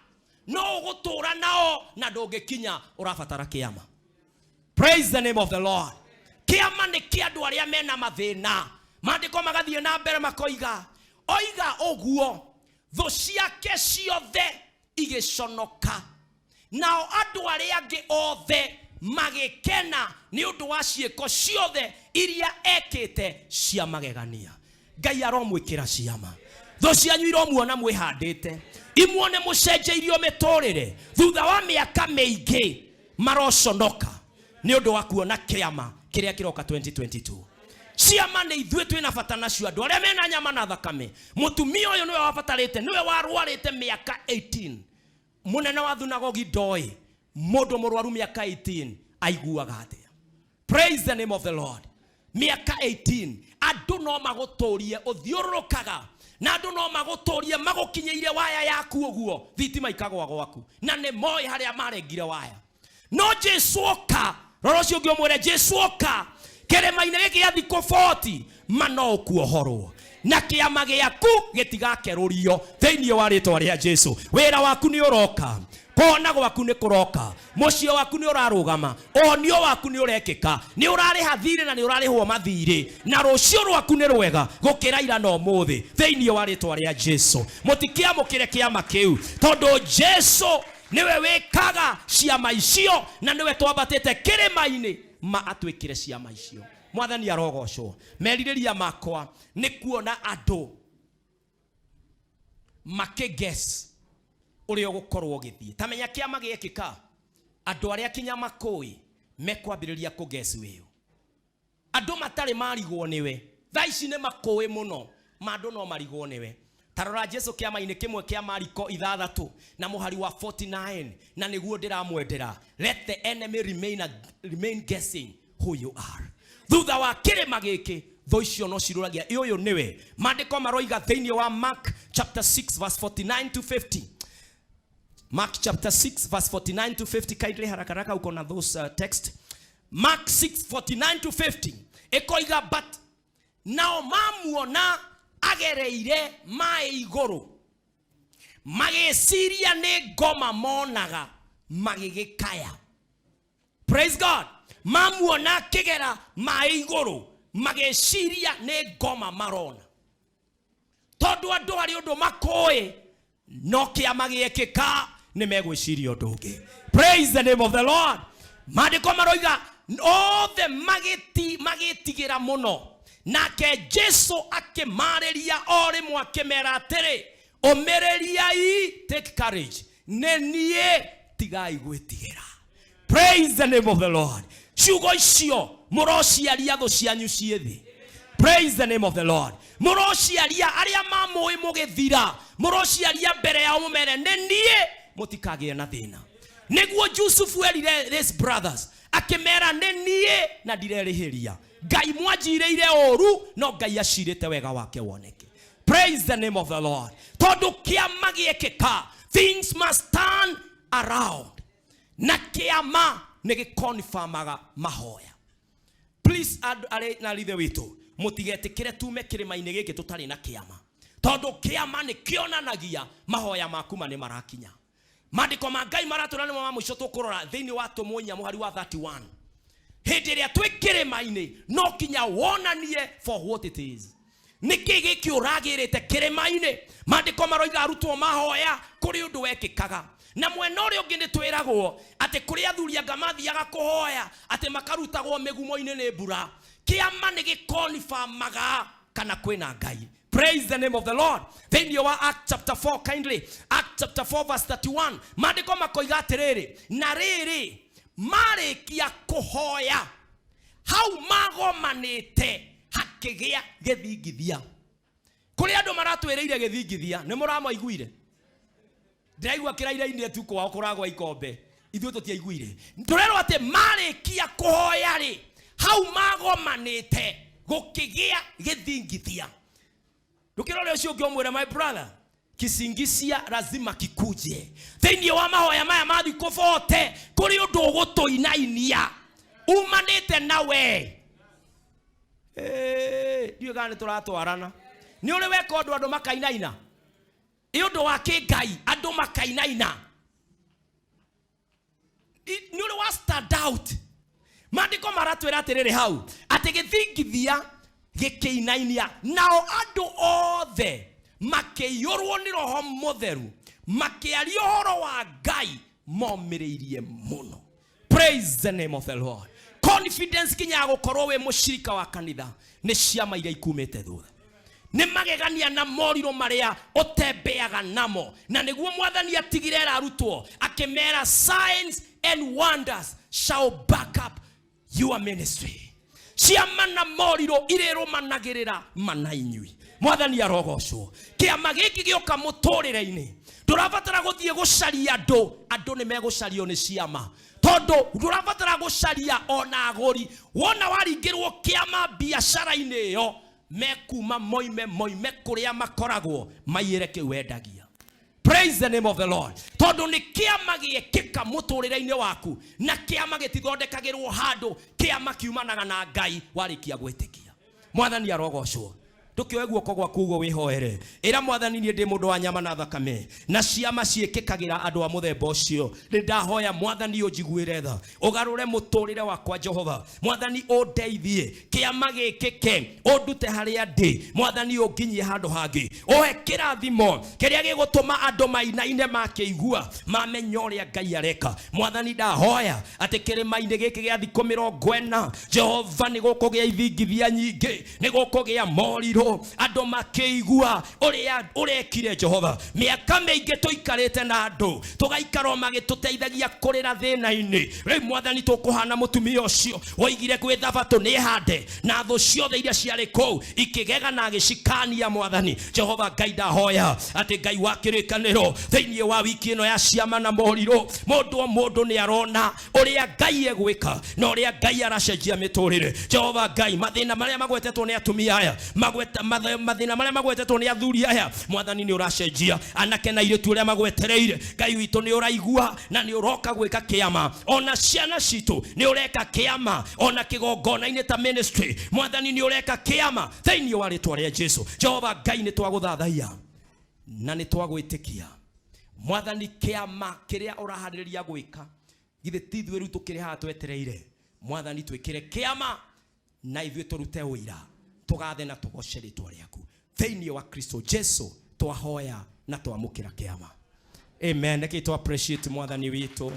no ũgũtũra nao na ndũngĩkinya. Ũrabatara kĩama. Praise the name of the Lord. Kĩama nĩ kĩa andũ arĩa mena mathĩna. Maandĩko magathiĩ na mbere makoiga, oiga ũguo thũ ciake ciothe igĩconoka, nao andũ arĩa angĩ othe magĩkena nĩ ũndũ wa ciĩko ciothe iria ekĩte cia magegania. Ngai aromwĩkĩra ciama. Thũ cianyu iromuona mwĩhandĩte, imuone mũcenjeirio mĩtũrĩre thutha wa mĩaka mĩingĩ. Maroconoka nĩ ũndũ wa kuona kĩama kĩrĩa kĩroka 2022. Ciama nĩ ithuĩ twĩna bata nacio, andũ arĩa mena nyama na thakame. Mũtumia ũyũ nĩwe wabatarĩte, nĩwe warwarĩte mĩaka 18. Mũnene wa thunagogi ndoĩ mũndũ mũrwaru mĩaka 18 aiguaga atĩa. Praise the name of the Lord. Mĩaka 18 andũ no magũtũrie ũthiũrũrũkaga, na andũ no magũtũrie magũkinyĩire waya yaku ũguo, thitima ikagwa gwaku, na nĩ moĩ harĩa marengire waya. No Jesu oka, rora ũcio ũngĩ ũmwĩre, Jesu oka kĩrĩma-inĩ gĩkĩ gĩa thikũ 40, ma no ũkuohorwo na kĩama gĩaku gĩtigakerũrio thĩinĩ wa rĩtwa rĩa Jesu. Wĩra waku nĩ ũroka, kũhona gwaku nĩ kũroka, mũciĩ waku nĩ ũrarũgama, ũhonio waku nĩ ũrekĩka, nĩ ũrarĩha thirĩ na nĩ ũrarĩhwo mathirĩ, na rũciũ rwaku nĩ rwega gũkĩra ira na ũmũthĩ thĩinĩ wa rĩtwa rĩa Jesu. Mũtikĩamũkĩre kĩama kĩu, tondũ Jesu nĩwe wĩkaga ciama icio, na nĩwe twambatĩte kĩrĩma-inĩ ma atwĩkĩre ciama icio. Mwathani arogocwo. Merirĩria makwa nĩ kuona andũ makĩguess ũrĩa ũgũkorwo ũgĩthiĩ. Ta menya kĩama gĩekĩka, andũ arĩa kinya makũĩ mekwambĩrĩria kũguess wĩũ. Andũ matarĩ marigwo nĩwe thaa ici nĩ makũĩ mũno, ma andũ no marigwo nĩwe. Ta rora Jesu kĩama-inĩ kĩmwe kĩa Mariko 6 na mũhari wa 49, na nĩguo ndĩramwendera. Let the enemy remain guessing who you are. Thutha wa kĩrĩma gĩkĩ, thũ icio no cirũragia ũyũ nĩwe. Maandĩko maroiga thĩinĩ wa Mark chapter 6 verse 49 to 50. Mark chapter 6 verse 49 to 50. Kindly haraka haraka uko na those text. Mark 6 49 to 50. Ĩkoiga, but nao mamuona agereire maĩ igũrũ, magĩciria nĩ ngoma monaga, magĩgĩkaya. Praise God. Mamuona akĩgera maĩ igũrũ, magĩciria nĩ ngoma marona, tondũ andũ harĩ ũndũ makũĩ, no kĩama gĩekĩka nĩ megwĩciria ũndũ ũngĩ. Praise the name of the Lord. Maandĩko maroiga othe magĩtigĩra mũno, nake Jesu akĩmarĩria o rĩmwe akĩmera atĩrĩ, ũmĩrĩriai, take courage, nĩ niĩ, tigai gwĩtigĩra. Praise the name of the Lord. Ciugo icio mũrociaria thũ cianyu ciĩ thĩ. Praise the name of the Lord. Mũrociaria arĩa mamũĩ mũgĩthira, mũrociaria mbere yao mũmere nĩ niĩ, mũtikagĩe na thĩna. Nĩguo Jusufu erire his brothers, akĩmera nĩ niĩ na ndirerĩhĩria. Ngai mwanjirĩire ũru, no Ngai acirĩte wega wake woneke. Praise the name of the Lord. Tondũ kĩama gĩekĩka, things must turn around. Na kĩama nĩ gĩkonfirmaga mahoya. Please, andũ arĩ na rithe witũ, Mũtigetĩkĩre tume kĩrĩma-inĩ gĩkĩ tũtarĩ na kĩama, tondũ kĩama nĩ kĩonanagia mahoya maku ma nĩ marakinya. Maandĩko ma Ngai maratũra nĩmo ma mũico tũkũrora thĩinĩ wa Atũmwo inya mũhari wa 31. Hĩndĩ ĩrĩa twĩ kĩrĩma-inĩ no kinya wonanie for what it is. Nĩkĩ gĩkĩ ũragĩrĩte kĩrĩma-inĩ? Maandĩko maroiga arutwo mahoya kũrĩ ũndũ wekĩkaga. Na mwena ũrĩa ũngĩ nĩ twĩragwo atĩ kũrĩ athuri anga mathiaga kũhoya atĩ makarutagwo mĩgumo-inĩ nĩ mbura. Kĩama nĩ gĩkonifamaga kana kwĩna Ngai. Praise the name of the Lord. Thĩinĩ wa Act chapter 4, kindly. Act chapter 4 verse 31. Maandĩko makoiga atĩrĩrĩ, na rĩrĩ marĩkia kũhoya hau magomanĩte hakĩgĩa gĩthingithia. Kũrĩ andũ maratwĩrĩire gĩthingithia, nĩ mũramaiguire? Ndĩraigua kĩraira-inĩ tu kwao kũragwa ikombe, ithuĩ tũtiaiguire. Tũrerwo atĩ marĩkia kũhoya rĩ, hau magomanĩte gũkĩgĩa gĩthingithia. Ndũkĩrore ũcio ũngĩ ũmwĩre, my brother, kisingisia lazima kikuje. Thĩinĩ wa mahoya maya ma thikũ bote kũrĩ ũndũ ũgũtũinainia umanĩte na we. Ndiũĩ kana nĩ tũratwarana. Nĩ ũrĩ weka ũndũ andũ makainaina? Ĩ ũndũ wa kĩngai andũ makainaina. Nĩ ũrĩ wa stand out. Maandĩko maratwĩra atĩrĩrĩ hau atĩ gĩthingithia gĩkĩinainia, nao andũ othe makĩiyũrwo nĩ Roho Mũtheru, makĩaria ũhoro wa Ngai momĩrĩirie mũno. Praise the name of the Lord. Confidence kinya ya gũkorwo wĩ mũcirika wa kanitha nĩ ciama iria ikumĩte thutha, nĩ magegania na morirũ marĩa ũtembeaga namo. Na nĩguo Mwathani atigire era arutwo akĩmera, signs and wonders shall back up your ministry. Ciama na morirũ irĩrũmanagĩrĩra mana inyui. Mwathani arogocwo. Kĩama gĩkĩ gĩoka mũtũrĩre-inĩ, ndũrabatara gũthiĩ gũcaria andũ, andũ nĩ megũcario nĩ ciama, tondũ ndũrabatara gũcaria ona agũri. Wona waringĩrwo kĩama biacara-inĩ ĩyo, mekuma moime moime kũrĩa makoragwo maiyĩre kĩu wendagia. Praise the name of the Lord. Tondũ nĩ kĩama gĩekĩka mũtũrĩre-inĩ waku, na kĩama gĩtithondekagĩrwo handũ, kĩama kiumanaga na Ngai warĩkia gwĩtĩkia. Mwathani arogocwo. Ndũkĩoe guoko gwaku ũguo wĩhoere. Ĩra Mwathani, niĩ ndĩ mũndũ wa nyama na thakame, na ciama ciĩkĩkagĩra andũ a mũthemba ũcio. Nĩ ndahoya Mwathani ũnjiguĩre tha, ũgarũre mũtũrĩre wakwa Jehova. Mwathani ũndeithie, kĩama gĩkĩke, ũndute harĩa ndĩ. Mwathani ũnginyie handũ hangĩ, ũhe kĩrathimo kĩrĩa gĩgũtũma andũ mainaine makĩigua, mamenya ũrĩa Ngai areka. Mwathani ndahoya atĩ kĩrĩma-inĩ gĩkĩ gĩa thikũ mĩrongo ĩna, Jehova, nĩ gũkũgĩa ithingithia nyingĩ, nĩ gũkũgĩa morirũ, andũ makĩigua ũrĩa ũrekire. Jehova, mĩaka mĩingĩ tũikarĩte na andũ, tũgaikara o magĩtũteithagia kũrĩra thĩna-inĩ. Rĩu Mwathani tũkũhana mũtumia ũcio woigire gwĩ thabatũ nĩ hande, na thũ ciothe iria ciarĩ kũu ikĩgega na agĩcikania. Mwathani Jehova Ngai, ndahoya atĩ Ngai wa kĩrĩkanĩro, thĩinĩ wa wiki ĩno ya ciama na morirũ, mũndũ o mũndũ nĩ arona ũrĩa Ngai egwĩka na ũrĩa Ngai aracenjia mĩtũrĩre. Jehova Ngai, mathĩna marĩa magwetetwo nĩ atumia aya, mathĩna marĩa magwetetwo nĩ athuri aya, Mwathani nĩ ũracenjia. Anake na airĩtu ũrĩa magwetereire, Ngai witũ nĩ ũraigua na nĩ ũroka gwĩka kĩama. Ona ciana citũ nĩ ũreka kĩama, ona kĩgongona-inĩ ta ministry, Mwathani nĩ ũreka kĩama thĩinĩ wa rĩtwa rĩa Jesu. Jehova Ngai, nĩ twagũthathaiya na nĩ twagwĩtĩkia. Mwathani, kĩama kĩrĩa ũraharĩrĩria gwĩka, githĩ ti ithuĩ rĩu tũkĩrĩ haha twetereire? Mwathani, twĩkĩre kĩama na ithuĩ tũrute ũira, tũgathe na tũgoce rĩtwa rĩaku. Thĩinĩ wa Kristo Jesu twahoya na twamũkĩra kĩama. Amen. Reke tũ appreciate Mwathani witũ.